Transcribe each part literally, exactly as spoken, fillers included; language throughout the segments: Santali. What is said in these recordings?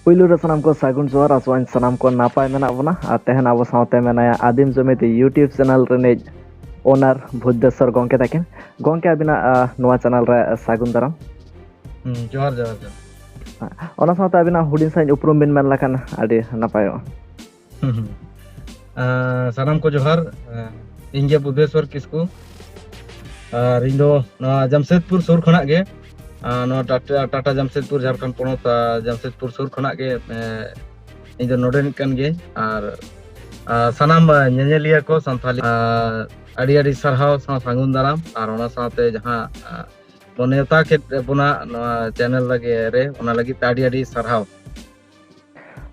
ᱯᱩᱭᱞᱩ ᱨᱮ ᱥᱟᱱᱟᱢ ᱠᱚ ᱥᱟᱹᱜᱩᱱ ᱡᱚᱦᱟᱨ, ᱟᱥᱚᱜ ᱟᱹᱧ ᱥᱟᱱᱟᱢ ᱠᱚ ᱱᱟᱯᱟᱭ ᱢᱮᱱᱟᱜ ᱵᱚᱱᱟ᱾ ᱟᱨ ᱛᱮᱦᱮᱧ ᱟᱵᱚ ᱥᱟᱶᱛᱮ ᱢᱮᱱᱟᱭᱟ ᱟᱹᱫᱤᱢ ᱡᱩᱢᱤᱫ YouTube channel ᱨᱤᱱᱤᱡ owner ᱵᱷᱩᱡᱽᱫᱮᱥᱥᱚᱨ ᱜᱚᱢᱠᱮ ᱛᱟᱹᱠᱤᱱ᱾ ᱜᱚᱢᱠᱮ, ᱟᱹᱵᱤᱱᱟᱜ, ᱟᱸ, ᱱᱚᱣᱟ channel ᱨᱮ ᱥᱟᱹᱜᱩᱱ ᱫᱟᱨᱟᱢ᱾ ᱦᱩᱸ, ᱡᱚᱦᱟᱨ, ᱡᱚᱦᱟᱨ, ᱡᱚᱦᱟᱨ᱾ ᱚᱱᱟ ᱥᱟᱶᱛᱮ ᱟᱹᱵᱤᱱᱟᱜ ᱦᱩᱰᱤᱧ ᱥᱟᱺᱦᱤᱡ ᱩᱯᱨᱩᱢ ᱵᱤᱱ ᱢᱮᱱ ᱞᱮᱠᱷᱟᱱ ᱟᱹᱰᱤ ᱱᱟᱯᱟᱭᱚᱜᱼᱟ᱾ ᱦᱩᱸ, ᱦᱩᱸ᱾ ᱟᱸ, ᱥᱟᱱᱟᱢ ᱠᱚ ᱡᱚᱦᱟᱨ᱾ ᱟᱸ, ᱤᱧ ᱜᱮ ᱵᱩᱫᱷᱮᱥᱣᱚᱨ ᱠᱤᱥᱠᱩ᱾ ᱟᱨ ᱤᱧ ᱫᱚ ᱱᱚᱣᱟ ᱡᱟᱢᱥᱮᱫᱽᱯᱩᱨ ᱥᱩᱨ ᱠᱷᱚᱱᱟᱜ ᱜᱮ, ᱟᱸ, ᱱᱚᱣᱟ ᱴᱟᱴᱟ, ᱴᱟᱴᱟ ᱡᱟᱢᱥᱮᱫᱽᱯᱩᱨ, ᱡᱷᱟᱲᱠᱷᱚᱸᱰ ᱯᱚᱱᱚᱛ, ᱟᱸ, ᱡᱟᱢᱥᱮᱫᱽᱯᱩᱨ ᱥᱩᱨ ᱠᱷᱚᱱᱟᱜ ᱜᱮ, ᱮᱸ, ᱤᱧ ᱫᱚ ᱱᱚᱰᱮ ᱨᱤᱱᱤᱡ ᱠᱟᱱ ᱜᱤᱭᱟᱹᱧ᱾ ᱟᱨ, ᱟᱸ, ᱥᱟᱱᱟᱢ, ᱟᱸ, ᱧᱮᱧᱮᱞᱤᱭᱟᱹ ᱠᱚ ᱥᱟᱱᱛᱷᱟᱞᱤ, ᱟᱸ, ᱟᱹᱰᱤ ᱟᱹᱰᱤ ᱥᱟᱨᱦᱟᱣ ᱥᱟᱶ ᱥᱟᱹᱜᱩᱱ ᱫᱟᱨᱟᱢ᱾ ᱟᱨ ᱚᱱᱟ ᱥᱟᱶᱛᱮ ᱡᱟᱦᱟᱸ, ᱟᱸ, ᱵᱚᱱ ᱱᱮᱣᱛᱟ ᱠᱮᱫ ᱵᱚᱱᱟ ᱱᱚᱣᱟ channel ᱞᱟᱹᱜᱤᱫ ᱨᱮ, ᱚᱱᱟ ᱞᱟᱹᱜᱤᱫ ᱛᱮ ᱟᱹᱰᱤ ᱟᱹᱰᱤ ᱥᱟᱨᱦᱟᱣ᱾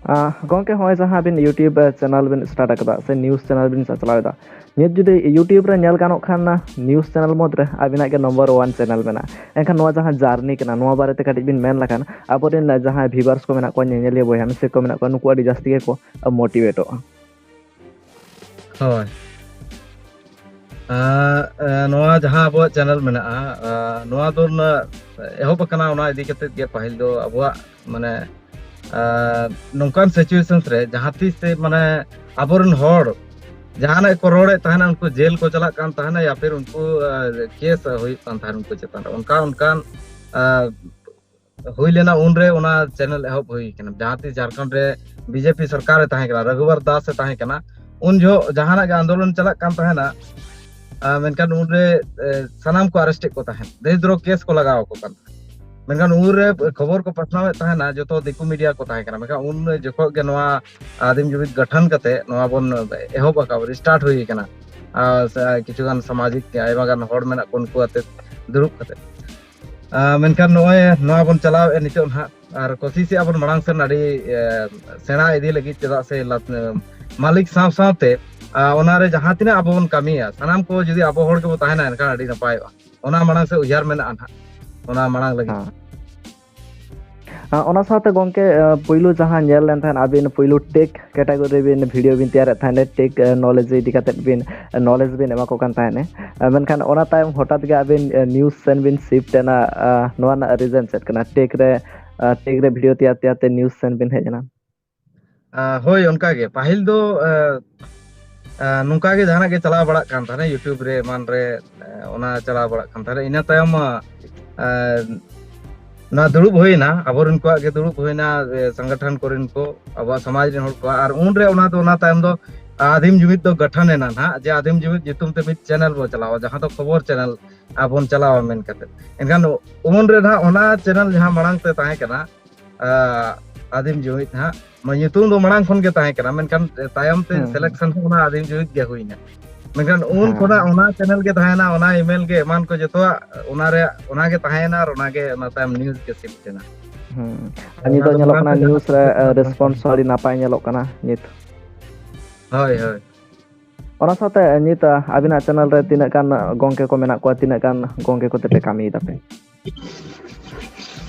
ᱟᱸ, ᱜᱚᱢᱠᱮ, ᱦᱚᱸᱜᱼᱚᱭ ᱡᱟᱦᱟᱸ ᱟᱹᱵᱤᱱ YouTube, ᱟᱸ, channel ᱵᱤᱱ start ᱟᱠᱟᱫᱟ ᱥᱮ news channel ᱵᱤᱱ ᱪᱟᱪᱞᱟᱣ ᱮᱫᱟ, ᱱᱤᱛ ᱡᱩᱫᱤ YouTube ᱨᱮ ᱧᱮᱞ ᱜᱟᱱᱚᱜ ᱠᱷᱟᱱ, ᱟᱸ, news channel ᱢᱩᱫᱽᱨᱮ ᱟᱹᱵᱤᱱᱟᱜ ᱜᱮ number one channel ᱢᱮᱱᱟᱜᱼᱟ᱾ ᱮᱱᱠᱷᱟᱱ ᱱᱚᱣᱟ ᱡᱟᱦᱟᱸ journey ᱠᱟᱱᱟ, ᱱᱚᱣᱟ ᱵᱟᱨᱮᱛᱮ ᱠᱟᱹᱴᱤᱡ ᱵᱤᱱ ᱢᱮᱱ ᱞᱮᱠᱷᱟᱱ ᱟᱵᱚᱨᱮᱱ ᱡᱟᱦᱟᱸᱭ viewers ᱠᱚ ᱢᱮᱱᱟᱜ ᱠᱚᱣᱟ, ᱧᱮᱧᱮᱞᱤᱭᱟᱹ ᱵᱚᱭᱦᱟ ᱢᱤᱥᱤᱨ ᱠᱚ ᱢᱮᱱᱟᱜ ᱠᱚᱣᱟ, ᱱᱩᱠᱩ ᱟᱹᱰᱤ ᱡᱟᱹᱥᱛᱤ ᱜᱮᱠᱚ, ᱟᱸ, motivateᱚᱜᱼᱟ᱾ ᱦᱳᱭ᱾ ᱟᱸ, ᱟᱸ, ᱱᱚᱣᱟ ᱡᱟᱦᱟᱸ ᱟᱵᱚᱣᱟᱜ channel ᱢᱮᱱᱟᱜᱼᱟ, ᱟᱸ, ᱱᱚᱣᱟ ᱫᱚ ᱱᱟ-, ᱮᱦᱚᱵ ᱟᱠᱟᱱᱟ ᱚᱱᱟ ᱤᱫᱤ ᱠᱟᱛᱮᱫ ᱜᱮ᱾ ᱯᱟᱹᱦᱤᱞ ᱫᱚ ᱟᱵᱚᱣᱟᱜ, ᱢᱟᱱᱮ, ᱟᱸ, ᱱᱚᱝᱠᱟᱱ situations ᱨᱮ ᱡᱟᱦᱟᱸ ᱛᱤᱥ ᱛᱮ, ᱢᱟᱱᱮ, ᱟᱵᱚᱨᱮᱱ ᱦᱚᱲ ᱡᱟᱦᱟᱱᱟᱜ ᱠᱚ ᱨᱚᱲᱮᱫ ᱛᱟᱦᱮᱱᱟ, ᱩᱱᱠᱩ ᱡᱮᱞ ᱠᱚ ᱪᱟᱞᱟᱜ ᱠᱟᱱ ᱛᱟᱦᱮᱱᱟ, ᱭᱟ ᱯᱷᱤᱨ ᱩᱱᱠᱩ, ᱟᱸ, case ᱦᱩᱭᱩᱜ ᱠᱟᱱ ᱛᱟᱦᱮᱱᱟ ᱩᱱᱠᱩ ᱪᱮᱛᱟᱱ ᱨᱮ᱾ ᱚᱱᱠᱟ, ᱚᱱᱠᱟᱱ, ᱟᱸ, ᱦᱩᱭ ᱞᱮᱱᱟ, ᱩᱱᱨᱮ ᱚᱱᱟ channel ᱮᱦᱚᱵ ᱦᱩᱭ ᱠᱟᱱᱟ᱾ ᱡᱟᱦᱟᱸ ᱛᱤᱥ ᱡᱷᱟᱲᱠᱷᱚᱸᱰ ᱨᱮ BJP ᱥᱚᱨᱠᱟᱨ ᱮ ᱛᱟᱦᱮᱸ ᱠᱟᱱᱟ, ᱨᱟᱜᱷᱩᱵᱟᱨ ᱫᱟᱥ ᱮ ᱛᱟᱦᱮᱸ ᱠᱟᱱᱟ, ᱩᱱ ᱡᱚᱦᱚᱜ ᱡᱟᱦᱟᱱᱟᱜ ᱜᱮ ᱟᱱᱫᱳᱞᱚᱱ ᱪᱟᱞᱟᱜ ᱠᱟᱱ ᱛᱟᱦᱮᱱᱟ, ᱟᱸ, ᱢᱮᱱᱠᱷᱟᱱ ᱩᱱᱨᱮ, ᱮ, ᱥᱟᱱᱟᱢ ᱠᱚ arrest ᱮᱫ ᱠᱚ ᱛᱟᱦᱮᱸᱫ, ᱫᱮᱥ ᱫᱨᱳᱦ case ᱠᱚ ᱞᱟᱜᱟᱣ ᱟᱠᱚ ᱠᱟᱱ ᱛᱟᱦᱮᱸᱫ᱾ ᱢᱮᱱᱠᱷᱟᱱ ᱩᱱᱨᱮ ᱠᱷᱚᱵᱚᱨ ᱠᱚ ᱯᱟᱥᱱᱟᱣᱮᱫ ᱛᱟᱦᱮᱱᱟ, ᱡᱚᱛᱚ ᱫᱤᱠᱩ media ᱠᱚ ᱛᱟᱦᱮᱸ ᱠᱟᱱᱟ᱾ ᱢᱮᱱᱠᱷᱟᱱ ᱩᱱ ᱡᱚᱠᱷᱚᱱ ᱜᱮ ᱱᱚᱣᱟ ᱟᱹᱫᱤᱢ ᱡᱩᱢᱤᱫ ᱜᱚᱴᱷᱚᱱ ᱠᱟᱛᱮ ᱱᱚᱣᱟ ᱵᱚᱱ ᱮᱦᱚᱵ ᱟᱠᱟᱫ, start ᱦᱩᱭ ᱟᱠᱟᱱᱟ᱾ ᱟᱨ ᱥᱮ ᱠᱤᱪᱷᱩ ᱜᱟᱱ ᱥᱟᱢᱟᱡᱤᱠ ᱟᱭᱢᱟ ᱜᱟᱱ ᱦᱚᱲ ᱢᱮᱱᱟᱜ ᱠᱚ, ᱩᱱᱠᱩ ᱟᱛᱮ ᱫᱩᱲᱩᱵ ᱠᱟᱛᱮ᱾ ᱟᱸ, ᱢᱮᱱᱠᱷᱟᱱ ᱱᱚᱜᱼᱚᱭ ᱱᱚᱣᱟ ᱵᱚᱱ ᱪᱟᱞᱟᱣᱮᱫᱼᱟ ᱱᱤᱛᱚᱜ ᱱᱟᱦᱟᱜ, ᱟᱨ ᱠᱳᱥᱤᱥᱮᱜᱼᱟ ᱵᱚᱱ ᱢᱟᱲᱟᱝ ᱥᱮᱱ ᱟᱹᱰᱤ, ᱮ, ᱥᱮᱬᱟ ᱤᱫᱤ ᱞᱟᱹᱜᱤᱫ, ᱪᱮᱫᱟᱜ ᱥᱮ ᱞᱟᱛ-, ᱮ, ᱢᱟᱹᱞᱤᱠ ᱥᱟᱶ ᱥᱟᱶᱛᱮ, ᱟ, ᱚᱱᱟᱨᱮ ᱡᱟᱦᱟᱸ ᱛᱤᱱᱟᱹᱜ ᱟᱵᱚ ᱵᱚᱱ ᱠᱟᱹᱢᱤᱭᱟ, ᱥᱟᱱᱟᱢ ᱠᱚ ᱡᱩᱫᱤ ᱟᱵᱚ ᱦᱚᱲ ᱜᱮᱵᱚ ᱛᱟᱦᱮᱱᱟ, ᱮᱱᱠᱷᱟᱱ ᱟᱹᱰᱤ ᱱᱟᱯᱟᱭᱚᱜᱼᱟ᱾ ᱚᱱᱟ ᱢᱟᱲᱟᱝ ᱥᱮᱫ ᱩᱭᱦᱟᱹᱨ ᱢᱮᱱᱟᱜᱼᱟ ᱱᱟᱦᱟᱜ, ᱚᱱᱟ ᱢᱟᱲᱟᱝ ᱞᱟᱹᱜᱤᱫ᱾ ᱦᱮᱸ᱾ ᱟ, ᱚᱱᱟ ᱥᱟᱶᱛᱮ ᱜᱚᱢᱠᱮ, ᱟ, ᱯᱩᱭᱞᱩ ᱡᱟᱦᱟᱸ ᱧᱮᱞ ᱞᱮᱱ ᱛᱟᱦᱮᱸᱫ, ᱟᱹᱵᱤᱱ ᱯᱩᱭᱞᱩ tech category ᱨᱮᱵᱤᱱ video ᱵᱤᱱ ᱛᱮᱭᱟᱨᱮᱫ ᱛᱟᱦᱮᱸᱫ, tech, ᱟ, knowledge ᱤᱫᱤ ᱠᱟᱛᱮᱫ ᱵᱤᱱ, ᱟ, knowledge ᱵᱤᱱ ᱮᱢᱟ ᱠᱚ ᱠᱟᱱ ᱛᱟᱦᱮᱸᱫ᱾ ᱟ, ᱢᱮᱱᱠᱷᱟᱱ ᱚᱱᱟ ᱛᱟᱭᱚᱢ ᱦᱚᱴᱟᱛ ᱜᱮ ᱟᱹᱵᱤᱱ, ᱟ, news ᱥᱮᱱ ᱵᱤᱱ shift ᱮᱱᱟ, ᱟ, ᱱᱚᱣᱟ ᱨᱮᱱᱟᱜ reason ᱪᱮᱫ ᱠᱟᱱᱟ? Tech ᱨᱮ, ᱴᱮᱠ ᱨᱮ ᱵᱷᱤᱰᱤᱭᱳ ᱛᱮᱭᱟᱨ ᱛᱮᱭᱟᱨ ᱛᱮ ᱱᱤᱭᱩᱡᱽ ᱥᱮᱱ ᱵᱤᱱ ᱦᱮᱡ ᱮᱱᱟ? ᱟᱸ, ᱦᱳᱭ, ᱚᱱᱠᱟ ᱜᱮ᱾ ᱯᱟᱹᱦᱤᱞ ᱫᱚ, ᱟᱸ, ᱟᱸ, ᱱᱚᱝᱠᱟ ᱜᱮ ᱡᱟᱦᱟᱱᱟᱜ ᱜᱮ ᱪᱟᱞᱟᱣ ᱵᱟᱲᱟᱜ ᱠᱟᱱ ᱛᱟᱦᱮᱱᱟ, YouTube ᱨᱮ ᱮᱢᱟᱱ ᱨᱮ, ᱟᱸ, ᱚᱱᱟ ᱪᱟᱞᱟᱣ ᱵᱟᱲᱟᱜ ᱠᱟᱱ ᱛᱟᱦᱮᱱᱟ᱾ ᱤᱱᱟᱹ ᱛᱟᱭᱚᱢ, ᱟᱸ, ᱱᱚᱣᱟ ᱫᱩᱲᱩᱵ ᱦᱩᱭᱱᱟ, ᱟᱵᱚᱨᱮᱱ ᱠᱚᱣᱟᱜ ᱜᱮ ᱫᱩᱲᱩᱵ ᱦᱩᱭᱱᱟ, ᱮ, ᱥᱚᱝᱜᱚᱴᱷᱚᱱ ᱠᱚᱨᱮᱱ ᱠᱚ, ᱟᱵᱚᱣᱟᱜ ᱥᱚᱢᱟᱡᱽ ᱨᱮᱱ ᱦᱚᱲ ᱠᱚᱣᱟᱜ᱾ ᱟᱨ ᱩᱱᱨᱮ ᱚᱱᱟ ᱫᱚ, ᱚᱱᱟ ᱛᱟᱭᱚᱢ ᱫᱚ ᱟᱹᱫᱤᱢ ᱡᱩᱢᱤᱫ ᱫᱚ ᱜᱚᱴᱷᱚᱱ ᱮᱱᱟ ᱱᱟᱦᱟᱜ, ᱡᱮ ᱟᱹᱫᱤᱢ ᱡᱩᱢᱤᱫ ᱧᱩᱛᱩᱢ ᱛᱮ ᱢᱤᱫ ᱪᱮᱱᱮᱞ ᱵᱚ ᱪᱟᱞᱟᱣᱟ, ᱡᱟᱦᱟᱸ ᱫᱚ ᱠᱷᱚᱵᱚᱨ ᱪᱮᱱᱮᱞ ᱟᱵᱚᱱ ᱪᱟᱞᱟᱣᱟ ᱢᱮᱱ ᱠᱟᱛᱮ᱾ ᱮᱱᱠᱷᱟᱱ ᱩᱱᱨᱮ ᱱᱟᱦᱟᱜ ᱚᱱᱟ ᱪᱮᱱᱮᱞ ᱡᱟᱦᱟᱸ ᱢᱟᱲᱟᱝ ᱛᱮ ᱛᱟᱦᱮᱸ ᱠᱟᱱᱟ, ᱟ, ᱟᱹᱫᱤᱢ ᱡᱩᱢᱤᱫ ᱦᱟᱸᱜ᱾ ᱢᱟ-, ᱧᱩᱛᱩᱢ ᱫᱚ ᱢᱟᱲᱟᱝ ᱠᱷᱚᱱ ᱜᱮ ᱛᱟᱦᱮᱸ ᱠᱟᱱᱟ, ᱢᱮᱱᱠᱷᱟᱱ ᱛᱟᱭᱚᱢ ᱛᱮ ᱦᱩᱸ, ᱦᱩᱸ᱾ ᱥᱤᱞᱮᱠᱥᱚᱱ ᱦᱚᱸ ᱚᱱᱟ ᱟᱹᱫᱤᱢ ᱡᱩᱢᱤᱫ ᱜᱮ ᱦᱩᱭᱱᱟ᱾ ᱢᱮᱱᱠᱷᱟᱱ ᱩᱱ ᱦᱮᱸ, ᱠᱷᱚᱱᱟᱜ ᱦᱮᱸ᱾ ᱚᱱᱟ ᱪᱮᱱᱮᱞ ᱜᱮ ᱛᱟᱦᱮᱸᱭᱮᱱᱟ, ᱚᱱᱟ ᱤᱢᱮᱞ ᱜᱮ ᱮᱢᱟᱱ ᱠᱚ ᱡᱚᱛᱚᱣᱟᱜ ᱚᱱᱟ ᱨᱮᱭᱟᱜ, ᱚᱱᱟ ᱜᱮ ᱛᱟᱦᱮᱸᱭᱮᱱᱟ ᱟᱨ ᱚᱱᱟ ᱜᱮ ᱚᱱᱟ ᱛᱟᱭᱚᱢ ᱱᱤᱭᱩᱡᱽ ᱜᱮ ᱥᱤᱯᱴ ᱮᱱᱟ᱾ ᱦᱩᱸ᱾ ᱟᱨ ᱚᱱᱟ ᱱᱤᱛᱚᱜ ᱫᱚ ᱧᱮᱞᱚᱜ ᱢᱟᱲᱟᱝ ᱠᱟᱱᱟ ᱛᱮ ᱡᱟᱦᱟᱸ ᱱᱤᱭᱩᱡᱽ ᱨᱮ, ᱛᱟᱦᱮᱸ ᱠᱟᱱᱟ, ᱚᱱᱟ ᱨᱮᱥᱯᱚᱱᱥ ᱦᱚᱸ ᱟᱹᱰᱤ ᱱᱟᱯᱟᱭ ᱧᱮᱞᱚᱜ ᱠᱟᱱᱟ ᱱᱤᱛ᱾ ᱦᱳᱭ, ᱦᱳᱭ᱾ ᱚᱱᱟ ᱥᱟᱶᱛᱮ ᱱᱤᱛ, ᱟ, ᱟᱹᱵᱤᱱᱟᱜ ᱪᱮᱱᱮᱞ ᱨᱮ ᱛᱤᱱᱟᱹᱜ ᱜᱟᱱ ᱜᱚᱝᱠᱮ ᱠᱚ ᱢᱮᱱᱟᱜ ᱠᱚᱣᱟ, ᱛᱤᱱᱟᱹᱜ ᱜᱟᱱ ᱜᱚᱝᱠᱮ ᱠᱚᱛᱮ ᱯᱮ ᱠᱟᱹᱢᱤᱭᱮᱫᱟ ᱯᱮ?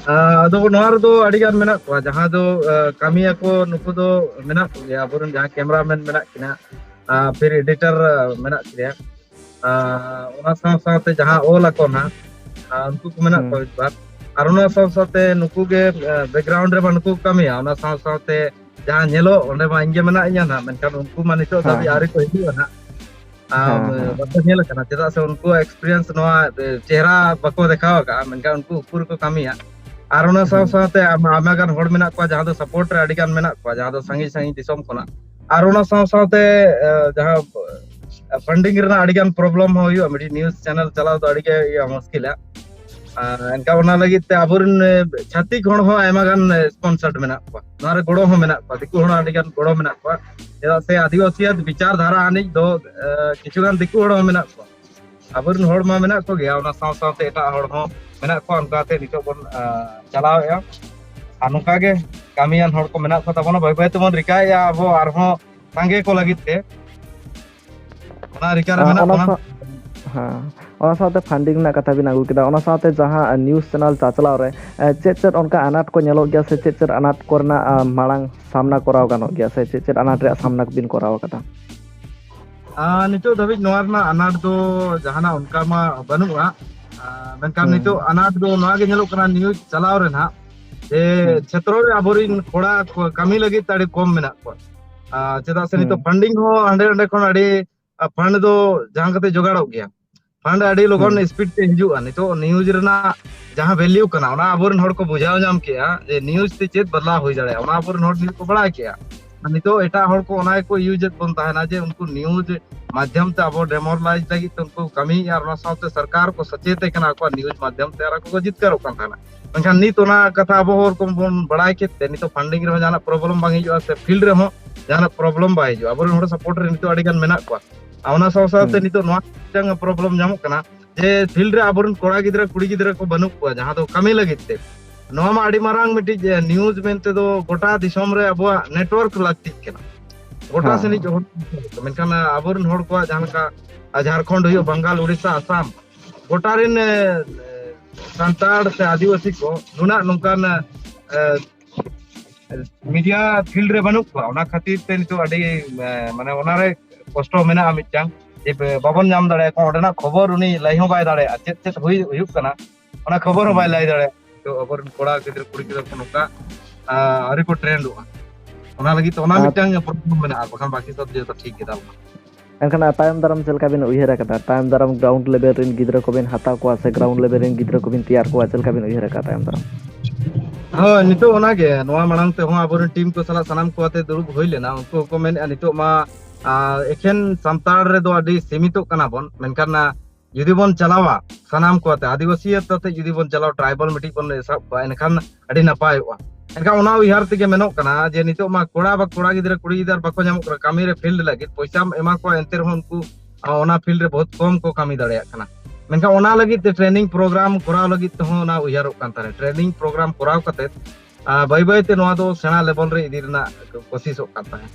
ᱟ, ᱟᱫᱚ ᱱᱚᱣᱟ ᱨᱮᱫᱚ ᱟᱹᱰᱤ ᱜᱟᱱ ᱢᱮᱱᱟᱜ ᱠᱚᱣᱟ, ᱡᱟᱦᱟᱸ ᱫᱚ, ᱟ, ᱠᱟᱹᱢᱤᱭᱟᱠᱚ, ᱱᱩᱠᱩ ᱫᱚ ᱢᱮᱱᱟᱜ ᱠᱚᱜᱮᱭᱟ, ᱟᱵᱚᱨᱮᱱ ᱡᱟᱦᱟᱸ ᱠᱮᱢᱮᱨᱟᱢᱮᱱ ᱢᱮᱱᱟᱜ ᱠᱤᱱᱟ, ᱟ, ᱯᱷᱤᱨ ᱮᱰᱤᱴᱟᱨ, ᱟ, ᱢᱮᱱᱟᱜ ᱠᱤᱱᱟ᱾ ᱟ, ᱚᱱᱟ ᱥᱟᱶ ᱥᱟᱶᱛᱮ ᱡᱟᱦᱟᱸ ᱚᱞ ᱟᱠᱚ ᱱᱟᱦᱟᱜ, ᱟ, ᱩᱱᱠᱩ ᱠᱚ ᱢᱮᱱᱟᱜ ᱦᱩᱸ᱾ ᱠᱚᱣᱟ ᱢᱤᱫ ᱵᱟᱨ᱾ ᱟᱨ ᱚᱱᱟ ᱥᱟᱶ ᱥᱟᱶᱛᱮ ᱱᱩᱠᱩ ᱜᱮ, ᱟ, ᱵᱮᱠᱜᱨᱟᱣᱩᱱᱰ ᱨᱮᱢᱟ ᱱᱩᱠᱩ ᱠᱚ ᱠᱟᱹᱢᱤᱭᱟ, ᱚᱱᱟ ᱥᱟᱶ ᱥᱟᱶᱛᱮ ᱡᱟᱦᱟᱸ ᱧᱮᱞᱚᱜ, ᱚᱸᱰᱮ ᱢᱟ ᱤᱧ ᱜᱮ ᱢᱮᱱᱟᱜ ᱤᱧᱟ ᱱᱟᱦᱟᱜ, ᱢᱮᱱᱠᱷᱟᱱ ᱩᱱᱠᱩ ᱢᱟ ᱱᱤᱛᱚᱜ ᱦᱮᱸ, ᱫᱷᱟᱹᱵᱤᱡ ᱦᱮᱸ᱾ ᱟᱹᱣᱨᱤ ᱠᱚ ᱦᱤᱡᱩᱜᱼᱟ ᱱᱟᱦᱟᱜ᱾ ᱟᱢ, ᱦᱮᱸ, ᱦᱮᱸ᱾ ᱵᱟᱠᱚ ᱧᱮᱞ ᱟᱠᱟᱱᱟ, ᱪᱮᱫᱟᱜ ᱥᱮ ᱩᱱᱠᱩᱣᱟᱜ ᱮᱠᱥᱯᱤᱨᱤᱭᱮᱱᱥ ᱱᱚᱣᱟ, ᱮ, ᱪᱮᱦᱨᱟ ᱵᱟᱠᱚ ᱫᱮᱠᱷᱟᱣ ᱟᱠᱟᱫᱼᱟ, ᱢᱮᱱᱠᱷᱟᱱ ᱩᱱᱠᱩ ᱩᱠᱩ ᱨᱮᱠᱚ ᱠᱟᱹᱢᱤᱭᱟ᱾ ᱟᱨ ᱚᱱᱟ ᱥᱟᱶ ᱦᱩᱸ᱾ ᱥᱟᱶᱛᱮ ᱟᱢ-, ᱟᱭᱢᱟ ᱜᱟᱱ ᱦᱚᱲ ᱢᱮᱱᱟᱜ ᱠᱚᱣᱟ ᱡᱟᱦᱟᱸ ᱫᱚ ᱥᱟᱯᱳᱨᱴ ᱨᱮ ᱟᱹᱰᱤ ᱜᱟᱱ ᱢᱮᱱᱟᱜ ᱠᱚᱣᱟ, ᱡᱟᱦᱟᱸ ᱫᱚ ᱥᱟᱺᱜᱤᱧ ᱥᱟᱺᱜᱤᱧ ᱫᱤᱥᱚᱢ ᱠᱷᱚᱱᱟᱜ᱾ ᱟᱨ ᱚᱱᱟ ᱥᱟᱶ ᱥᱟᱶᱛᱮ, ᱮ, ᱡᱟᱦᱟᱸ, ᱮ, ᱯᱷᱟᱱᱰᱤᱝ ᱨᱮᱱᱟᱜ ᱟᱹᱰᱤ ᱜᱟᱱ ᱯᱨᱚᱵᱞᱮᱢ ᱦᱚᱸ ᱦᱩᱭᱩᱜᱼᱟ, ᱢᱤᱫᱴᱤᱡ ᱱᱤᱭᱩᱡᱽ ᱪᱮᱱᱮᱞ ᱪᱟᱞᱟᱣ ᱫᱚ ᱟᱹᱰᱤ ᱜᱮ ᱤᱭᱟᱹ ᱢᱩᱥᱠᱤᱞᱟ᱾ ᱟᱨ ᱮᱱᱠᱷᱟᱱ ᱚᱱᱟ ᱞᱟᱹᱜᱤᱫ ᱛᱮ ᱟᱵᱚᱨᱮᱱ, ᱮ, ᱪᱷᱟᱹᱛᱤᱠ ᱦᱚᱲ ᱦᱚᱸ ᱟᱭᱢᱟ ᱜᱟᱱ, ᱮ, ᱥᱯᱚᱱᱥᱟᱨᱰ ᱢᱮᱱᱟᱜ ᱠᱚᱣᱟ, ᱱᱚᱣᱟ ᱨᱮ ᱜᱚᱲᱚ ᱦᱚᱸ ᱢᱮᱱᱟᱜ ᱠᱚᱣᱟ, ᱫᱤᱠᱩ ᱦᱚᱲ ᱦᱚᱸ ᱟᱹᱰᱤ ᱜᱟᱱ ᱜᱚᱲᱚ ᱢᱮᱱᱟᱜ ᱠᱚᱣᱟ᱾ ᱪᱮᱫᱟᱜ ᱥᱮ ᱟᱹᱫᱤᱵᱟᱹᱥᱤᱭᱟᱜ ᱵᱤᱪᱟᱨ ᱫᱷᱟᱨᱟ ᱟᱹᱱᱤᱡ ᱫᱚ, ᱮ, ᱠᱤᱪᱷᱩ ᱜᱟᱱ ᱫᱤᱠᱩ ᱦᱚᱲ ᱦᱚᱸ ᱢᱮᱱᱟᱜ ᱠᱚᱣᱟ, ᱟᱵᱚᱨᱮᱱ ᱦᱚᱲ ᱢᱟ ᱢᱮᱱᱟᱜ ᱠᱚᱜᱮᱭᱟ, ᱚᱱᱟ ᱥᱟᱶ ᱥᱟᱶᱛᱮ ᱮᱴᱟᱜ ᱦᱚᱲ ᱦᱚᱸ ᱢᱮᱱᱟᱜ ᱠᱚᱣᱟ᱾ ᱚᱱᱠᱟᱛᱮ ᱱᱤᱛᱚᱜ ᱵᱚᱱ, ᱮ, ᱪᱟᱞᱟᱣᱮᱫᱼᱟ᱾ ᱟᱨ ᱱᱚᱝᱠᱟ ᱜᱮ ᱠᱟᱹᱢᱤᱭᱟᱱ ᱦᱚᱲ ᱠᱚ ᱢᱮᱱᱟᱜ ᱠᱚ ᱛᱟᱵᱚᱱᱟ, ᱵᱟᱹᱭ ᱵᱟᱹᱭ ᱛᱮᱵᱚᱱ ᱨᱤᱠᱟᱹᱭᱮᱫᱼᱟ ᱟᱵᱚ ᱟᱨᱦᱚᱸ ᱥᱟᱸᱜᱮ ᱠᱚ ᱞᱟᱹᱜᱤᱫ ᱛᱮ᱾ ᱚᱱᱟ ᱨᱤᱠᱟᱹ ᱨᱮ ᱟᱸ, ᱢᱮᱱᱟᱜ ᱚᱱᱟ ᱵᱚᱱᱟ᱾ ᱥᱟᱶ-, ᱦᱮᱸ, ᱚᱱᱟ ᱥᱟᱶᱛᱮ ᱯᱷᱟᱱᱰᱤᱝ ᱨᱮᱱᱟᱜ ᱠᱟᱛᱷᱟ ᱵᱤᱱ ᱟᱹᱜᱩ ᱠᱮᱫᱟ, ᱚᱱᱟ ᱥᱟᱶᱛᱮ ᱡᱟᱦᱟᱸ ᱱᱤᱭᱩᱡᱽ ᱪᱮᱱᱮᱞ ᱪᱟᱪᱞᱟᱣ ᱨᱮ, ᱮᱸ, ᱪᱮᱫ ᱪᱮᱫ ᱚᱱᱠᱟ ᱟᱱᱟᱴ ᱠᱚ ᱧᱮᱞᱚᱜ ᱜᱮᱭᱟ ᱥᱮ ᱪᱮᱫ ᱪᱮᱫ ᱟᱱᱟᱴ ᱠᱚᱨᱮᱱᱟᱜ, ᱟᱸ, ᱢᱟᱲᱟᱝ ᱥᱟᱢᱱᱟ ᱠᱚᱨᱟᱣ ᱜᱟᱱᱚᱜ ᱜᱮᱭᱟ ᱥᱮ ᱪᱮᱫ ᱪᱮᱫ ᱟᱱᱟᱴ ᱨᱮᱭᱟᱜ ᱥᱟᱢᱱᱟ ᱠᱚᱵᱤᱱ ᱠᱚᱨᱟᱣ ᱟᱠᱟᱫᱟ? ᱟᱨ ᱱᱤᱛᱚᱜ ᱫᱷᱟᱹᱵᱤᱡ ᱱᱚᱣᱟ ᱨᱮᱱᱟᱜ ᱟᱱᱟᱴ ᱫᱚ ᱡᱟᱦᱟᱱᱟᱜ ᱚᱱᱠᱟ ᱢᱟ ᱵᱟᱹᱱᱩᱜᱼᱟ᱾ ᱟᱨ ᱢᱮᱱᱠᱷᱟᱱ ᱦᱩᱸ᱾ ᱱᱤᱛᱚᱜ ᱟᱱᱟᱴ ᱫᱚ ᱱᱚᱣᱟ ᱜᱮ ᱧᱮᱞᱚᱜ ᱠᱟᱱᱟ, ᱱᱤᱭᱩᱡᱽ ᱪᱟᱞᱟᱣ ᱨᱮ ᱱᱟᱦᱟᱜ, ᱡᱮ ᱦᱩᱸ᱾ ᱪᱷᱮᱛᱨᱚ ᱨᱮ ᱟᱵᱚᱨᱮᱱ ᱠᱚᱲᱟ ᱠᱚ ᱠᱟᱹᱢᱤ ᱞᱟᱹᱜᱤᱫ ᱛᱮ ᱟᱹᱰᱤ ᱠᱚᱢ ᱢᱮᱱᱟᱜ ᱠᱚᱣᱟ᱾ ᱟᱨ ᱪᱮᱫᱟᱜ ᱥᱮ ᱱᱤᱛᱚᱜ ᱦᱩᱸ᱾ Funding ᱦᱚᱸ ᱦᱟᱸᱰᱮ ᱱᱟᱸᱰᱮ ᱠᱷᱚᱱ ᱟᱹᱰᱤ, ᱟᱨ fund ᱫᱚ ᱡᱟᱦᱟᱸ ᱠᱟᱛᱮ ᱡᱚᱜᱟᱲᱚᱜ ᱜᱮᱭᱟ, fund ᱟᱹᱰᱤ ᱞᱚᱜᱚᱱ ᱦᱩᱸ᱾ Speed ᱛᱮ ᱦᱤᱡᱩᱜᱼᱟ᱾ ᱱᱤᱛᱚᱜ news ᱨᱮᱱᱟᱜ ᱡᱟᱦᱟᱸ value ᱠᱟᱱᱟ, ᱚᱱᱟ ᱟᱵᱚᱨᱮᱱ ᱦᱚᱲ ᱠᱚ ᱵᱩᱡᱷᱟᱹᱣ ᱧᱟᱢ ᱠᱮᱜᱼᱟ ᱡᱮ news ᱛᱮ ᱪᱮᱫ ᱵᱚᱫᱞᱟᱣ ᱦᱩᱭ ᱫᱟᱲᱮᱭᱟᱜᱼᱟ, ᱚᱱᱟ ᱟᱵᱚᱨᱮᱱ ᱦᱚᱲ ᱱᱤᱛ ᱠᱚ ᱵᱟᱲᱟᱭ ᱠᱮᱜᱼᱟ᱾ ᱟᱨ ᱱᱤᱛᱚᱜ ᱮᱴᱟᱜ ᱦᱚᱲ ᱠᱚ ᱚᱱᱟ ᱜᱮᱠᱚ use ᱮᱫ ᱵᱚᱱ ᱛᱟᱦᱮᱱᱟ ᱡᱮ ᱩᱱᱠᱩ news ᱢᱟᱫᱽᱫᱷᱚᱢ ᱛᱮ ᱟᱵᱚ demoralize ᱞᱟᱹᱜᱤᱫ ᱛᱮ ᱩᱱᱠᱩ ᱠᱟᱹᱢᱤᱭᱮᱫᱼᱟ, ᱟᱨ ᱚᱱᱟ ᱥᱟᱶᱛᱮ ᱥᱚᱨᱠᱟᱨ ᱠᱚ ᱥᱚᱪᱮᱛ ᱠᱟᱱᱟ, ᱟᱠᱚᱣᱟᱜ news ᱢᱟᱫᱽᱫᱷᱚᱢ ᱛᱮ ᱟᱨ ᱟᱠᱚ ᱠᱚ ᱡᱤᱛᱠᱟᱹᱨᱚᱜ ᱠᱟᱱ ᱛᱟᱦᱮᱱᱟ᱾ ᱢᱮᱱᱠᱷᱟᱱ ᱱᱤᱛ ᱚᱱᱟ ᱠᱟᱛᱷᱟ ᱟᱵᱚ ᱦᱚᱲ ᱠᱚ ᱵᱚᱱ ᱵᱟᱲᱟᱭ ᱠᱮᱫ ᱛᱮ ᱱᱤᱛᱚᱜ funding ᱨᱮᱦᱚᱸ ᱡᱟᱦᱟᱱᱟᱜ problem ᱵᱟᱝ ᱦᱤᱡᱩᱜᱼᱟ, ᱥᱮ field ᱨᱮᱦᱚᱸ ᱡᱟᱦᱟᱱᱟᱜ problem ᱵᱟᱭ ᱦᱤᱡᱩᱜᱼᱟ᱾ ᱟᱵᱚᱨᱮᱱ ᱦᱚᱲ support ᱨᱮ ᱱᱤᱛᱚᱜ ᱟᱹᱰᱤ ᱜᱟᱱ ᱢᱮᱱᱟᱜ ᱠᱚᱣᱟ᱾ ᱟᱨ ᱚᱱᱟ ᱥᱟᱶ ᱥᱟᱶᱛᱮ ᱦᱩᱸ᱾ ᱱᱤᱛᱚᱜ ᱱᱚᱣᱟ ᱢᱤᱫᱴᱟᱝ problem ᱧᱟᱢᱚᱜ ᱠᱟᱱᱟ ᱡᱮ field ᱨᱮ ᱟᱵᱚᱨᱮᱱ ᱠᱚᱲᱟ ᱜᱤᱫᱽᱨᱟᱹ ᱠᱩᱲᱤ ᱜᱤᱫᱽᱨᱟᱹ ᱠᱚ ᱵᱟᱹᱱᱩᱜ ᱠᱚᱣᱟ ᱡᱟᱦᱟᱸ ᱫᱚ ᱠᱟᱹᱢᱤ ᱞᱟᱹᱜᱤᱫ ᱛᱮ᱾ ᱱᱚᱣᱟ ᱢᱟ ᱟᱹᱰᱤ ᱢᱟᱨᱟᱝ ᱢᱤᱫᱴᱤᱡ, ᱮ, news ᱢᱮᱱᱛᱮ ᱫᱚ ᱜᱚᱴᱟ ᱫᱤᱥᱚᱢ ᱨᱮ ᱟᱵᱚᱣᱟᱜ network ᱞᱟᱹᱠᱛᱤᱜ ᱠᱟᱱᱟ᱾ ᱜᱚᱴᱟ ᱦᱮᱸ, ᱥᱮᱱᱤᱡ ᱦᱮᱸ᱾ ᱦᱚᱲ, ᱢᱮᱱᱠᱷᱟᱱ ᱟᱵᱚᱨᱮᱱ ᱦᱚᱲ ᱠᱚᱣᱟᱜ ᱡᱟᱦᱟᱸ ᱞᱮᱠᱟ, ᱟ, ᱡᱷᱟᱲᱠᱷᱚᱸᱰ ᱦᱩᱭᱩᱜ, ᱵᱟᱝᱜᱟᱞ, ᱩᱲᱤᱥᱥᱟ, ᱟᱥᱟᱢ, ᱜᱚᱴᱟ ᱨᱮᱱ, ᱮ, ᱥᱟᱱᱛᱟᱲ ᱥᱮ ᱟᱹᱫᱤᱵᱟᱹᱥᱤ ᱠᱚ ᱱᱩᱱᱟᱹᱜ ᱱᱚᱝᱠᱟᱱ, ᱮ, media field ᱨᱮ ᱵᱟᱹᱱᱩᱜ ᱠᱚᱣᱟ᱾ ᱚᱱᱟ ᱠᱷᱟᱹᱛᱤᱨ ᱛᱮ ᱱᱤᱛᱚᱜ ᱟᱹᱰᱤ, ᱮ, ᱢᱟᱱᱮ ᱚᱱᱟᱨᱮ ᱠᱚᱥᱴᱚ ᱢᱮᱱᱟᱜᱼᱟ ᱢᱤᱫᱴᱟᱝ, ᱡᱮ ᱵᱟᱵᱚᱱ ᱧᱟᱢ ᱫᱟᱲᱮᱭᱟᱜ ᱠᱟᱱᱟ᱾ ᱚᱸᱰᱮᱱᱟᱜ ᱠᱷᱚᱵᱚᱨ ᱩᱱᱤ ᱞᱟᱹᱭ ᱦᱚᱸ ᱵᱟᱭ ᱫᱟᱲᱮᱭᱟᱜᱼᱟ, ᱪᱮᱫ ᱪᱮᱫ ᱦᱩᱭ, ᱦᱩᱭᱩᱜ ᱠᱟᱱᱟ, ᱚᱱᱟ ᱠᱷᱚᱵᱚᱨ ᱦᱚᱸ ᱵᱟᱭ ᱦᱩᱸ᱾ ᱞᱟᱹᱭ ᱫᱟᱲᱮᱭᱟᱜᱼᱟ᱾ ᱛᱚ ᱟᱵᱚᱨᱮᱱ ᱠᱚᱲᱟ ᱜᱤᱫᱽᱨᱟᱹ, ᱠᱩᱲᱤ ᱜᱤᱫᱽᱨᱟᱹ ᱠᱚ ᱱᱚᱝᱠᱟ, ᱟ, ᱟᱹᱣᱨᱤ ᱠᱚ trendᱚᱜᱼᱟ᱾ ᱚᱱᱟ ᱞᱟᱹᱜᱤᱫ ᱛᱮ ᱚᱱᱟ ᱟᱨ ᱢᱤᱫᱴᱟᱝ problem ᱢᱮᱱᱟᱜᱼᱟ, ᱟᱨ ᱵᱟᱠᱷᱟᱱ ᱵᱟᱹᱠᱤ ᱥᱚᱵ ᱡᱚᱛᱚ ᱴᱷᱤᱠ ᱜᱮ ᱛᱟᱵᱚᱱᱟ᱾ ᱮᱱᱠᱷᱟᱱ ᱛᱟᱭᱚᱢ ᱫᱟᱨᱟᱢ ᱪᱮᱫ ᱞᱮᱠᱟ ᱵᱤᱱ ᱩᱭᱦᱟᱹᱨ ᱟᱠᱟᱫᱟ? ᱛᱟᱭᱚᱢ ᱫᱟᱨᱟᱢ ground level ᱨᱮᱱ ᱜᱤᱫᱽᱨᱟᱹ ᱠᱚᱵᱤᱱ ᱦᱟᱛᱟᱣ ᱠᱚᱣᱟ ᱥᱮ ground level ᱨᱮᱱ ᱜᱤᱫᱽᱨᱟᱹ ᱠᱚᱵᱤᱱ ᱛᱮᱭᱟᱨ ᱠᱚᱣᱟ, ᱪᱮᱫ ᱞᱮᱠᱟ ᱵᱤᱱ ᱩᱭᱦᱟᱹᱨ ᱟᱠᱟᱫᱟ ᱛᱟᱭᱚᱢ ᱫᱟᱨᱟᱢ? ᱦᱳᱭ, ᱱᱤᱛᱚᱜ ᱚᱱᱟᱜᱮ, ᱱᱚᱣᱟ ᱢᱟᱲᱟᱝ ᱛᱮᱦᱚᱸ ᱟᱵᱚᱨᱮᱱ team ᱠᱚ ᱥᱟᱞᱟᱜ ᱥᱟᱱᱟᱢ ᱠᱚ ᱟᱛᱮ ᱫᱩᱲᱩᱵ ᱦᱩᱭ ᱞᱮᱱᱟ᱾ ᱩᱱᱠᱩ ᱦᱚᱸᱠᱚ ᱢᱮᱱᱮᱫᱼᱟ, ᱱᱤᱛᱚᱜ ᱢᱟ, ᱟ, ᱮᱠᱷᱮᱱ ᱥᱟᱱᱛᱟᱲ ᱨᱮᱫᱚ ᱟᱹᱰᱤ ᱥᱤᱢᱤᱛᱚᱜ ᱠᱟᱱᱟ ᱵᱚᱱ, ᱢᱮᱱᱠᱷᱟᱱ, ᱟ, ᱡᱩᱫᱤ ᱵᱚᱱ ᱪᱟᱞᱟᱣᱟ ᱥᱟᱱᱟᱢ ᱠᱚ ᱟᱛᱮ, ᱟᱹᱫᱤᱵᱟᱹᱥᱤ ᱟᱛᱮ ᱡᱩᱫᱤ ᱵᱚᱱ ᱪᱟᱞᱟᱣ, tribal ᱢᱤᱫᱴᱤᱡ ᱵᱚᱱ ᱥᱟᱵ ᱠᱚᱣᱟ, ᱮᱱᱠᱷᱟᱱ ᱟᱹᱰᱤ ᱱᱟᱯᱟᱭᱚᱜᱼᱟ᱾ ᱮᱱᱠᱷᱟᱱ ᱚᱱᱟ ᱩᱭᱦᱟᱹᱨ ᱛᱮᱜᱮ ᱢᱮᱱᱚᱜ ᱠᱟᱱᱟ ᱡᱮ ᱱᱤᱛᱚᱜ ᱢᱟ ᱠᱚᱲᱟ ᱵᱟ ᱠᱚᱲᱟ ᱜᱤᱫᱽᱨᱟᱹ, ᱠᱩᱲᱤ ᱜᱤᱫᱽᱨᱟᱹ ᱵᱟᱠᱚ ᱧᱟᱢᱚᱜ ᱠᱟᱱᱟ ᱠᱟᱹᱢᱤ ᱨᱮ field ᱞᱟᱹᱜᱤᱫ, ᱯᱚᱭᱥᱟᱢ ᱮᱢᱟ ᱠᱚᱣᱟ ᱮᱱᱛᱮ ᱨᱮᱦᱚᱸ ᱩᱱᱠᱩ, ᱟ, ᱚᱱᱟ field ᱨᱮ ᱵᱚᱦᱩᱛ ᱠᱚᱢ ᱠᱚ ᱠᱟᱹᱢᱤ ᱫᱟᱲᱮᱭᱟᱜ ᱠᱟᱱᱟ᱾ ᱢᱮᱱᱠᱷᱟᱱ ᱚᱱᱟ ᱞᱟᱹᱜᱤᱫ ᱛᱮ training program ᱠᱚᱨᱟᱣ ᱞᱟᱹᱜᱤᱫ ᱛᱮᱦᱚᱸ ᱚᱱᱟ ᱩᱭᱦᱟᱹᱨᱚᱜ ᱠᱟᱱ ᱛᱟᱦᱮᱸᱫ᱾ Training program ᱠᱚᱨᱟᱣ ᱠᱟᱛᱮᱫ, ᱟ, ᱵᱟᱹᱭ ᱵᱟᱹᱭ ᱛᱮ ᱱᱚᱣᱟ ᱫᱚ ᱥᱮᱬᱟ level ᱨᱮ ᱤᱫᱤ ᱨᱮᱱᱟᱜ ᱠᱳᱥᱤᱥᱚᱜ ᱠᱟᱱ ᱛᱟᱦᱮᱸᱫ᱾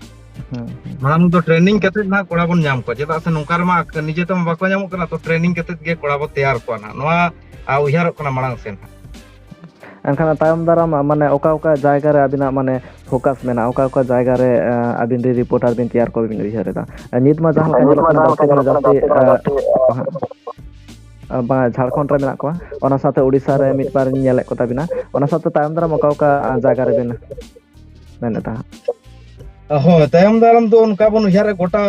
ᱦᱩᱸ, ᱦᱩᱸ᱾ ᱢᱟᱲᱟᱝ ᱫᱚ training ᱠᱟᱛᱮᱫ ᱱᱟᱦᱟᱜ ᱠᱚᱲᱟ ᱵᱚᱱ ᱧᱟᱢ ᱠᱚᱣᱟ, ᱪᱮᱫᱟᱜ ᱥᱮ ᱱᱚᱝᱠᱟ ᱨᱮᱢᱟ ᱱᱤᱡᱮ ᱛᱮᱢᱟ ᱵᱟᱠᱚ ᱧᱟᱢᱚᱜ ᱠᱟᱱᱟ, ᱛᱚ training ᱠᱟᱛᱮᱫ ᱜᱮ ᱠᱚᱲᱟ ᱵᱚ ᱛᱮᱭᱟᱨ ᱠᱚᱣᱟ ᱱᱟᱦᱟᱜ, ᱱᱚᱣᱟ, ᱟ, ᱩᱭᱦᱟᱹᱨᱚᱜ ᱠᱟᱱᱟ ᱢᱟᱲᱟᱝ ᱥᱮᱱ ᱦᱟᱸᱜ᱾ ᱮᱱᱠᱷᱟᱱ ᱛᱟᱭᱚᱢ ᱫᱟᱨᱟᱢ, ᱢᱟᱱᱮ, ᱚᱠᱟ ᱚᱠᱟ ᱡᱟᱭᱜᱟ ᱨᱮ ᱟᱹᱵᱤᱱᱟᱜ, ᱢᱟᱱᱮ, focus ᱢᱮᱱᱟᱜᱼᱟ, ᱚᱠᱟ ᱚᱠᱟ ᱡᱟᱭᱜᱟ ᱨᱮ, ᱮᱸ, ᱟᱹᱵᱤᱱ ᱨᱮᱱ reporter ᱵᱤᱱ ᱛᱮᱭᱟᱨ ᱠᱚᱣᱟ ᱵᱤᱱ ᱩᱭᱦᱟᱹᱨ ᱮᱫᱟ? ᱱᱤᱛ ᱢᱟ ᱡᱟᱦᱟᱸ ᱞᱮᱠᱟ ᱧᱮᱞᱚᱜ ᱠᱟᱱᱟ, ᱡᱟᱹᱥᱛᱤ ᱠᱷᱚᱱᱟᱜ ᱡᱟᱹᱥᱛᱤ, ᱮᱸ, ᱦᱟᱸᱜ᱾ ᱟᱨ ᱵᱟᱝ, ᱡᱷᱟᱲᱠᱷᱚᱸᱰ ᱨᱮ ᱢᱮᱱᱟᱜ ᱠᱚᱣᱟ, ᱚᱱᱟ ᱥᱟᱶᱛᱮ ᱳᱰᱤᱥᱟ ᱨᱮ ᱢᱤᱫ ᱵᱟᱨ ᱧᱮᱞᱮᱫ ᱠᱚ ᱛᱟᱵᱤᱱᱟ, ᱚᱱᱟ ᱥᱟᱶᱛᱮ ᱛᱟᱭᱚᱢ ᱫᱟᱨᱟᱢ ᱚᱠᱟ ᱚᱠᱟ ᱡᱟᱭᱜᱟ ᱨᱮᱵᱤᱱ ᱢᱮᱱᱮᱫ ᱛᱟᱦᱮᱸᱫ? ᱦᱳᱭ, ᱛᱟᱭᱚᱢ ᱫᱟᱨᱟᱢ ᱫᱚ ᱚᱱᱠᱟ ᱵᱚᱱ ᱩᱭᱦᱟᱹᱨᱟ, ᱜᱚᱴᱟ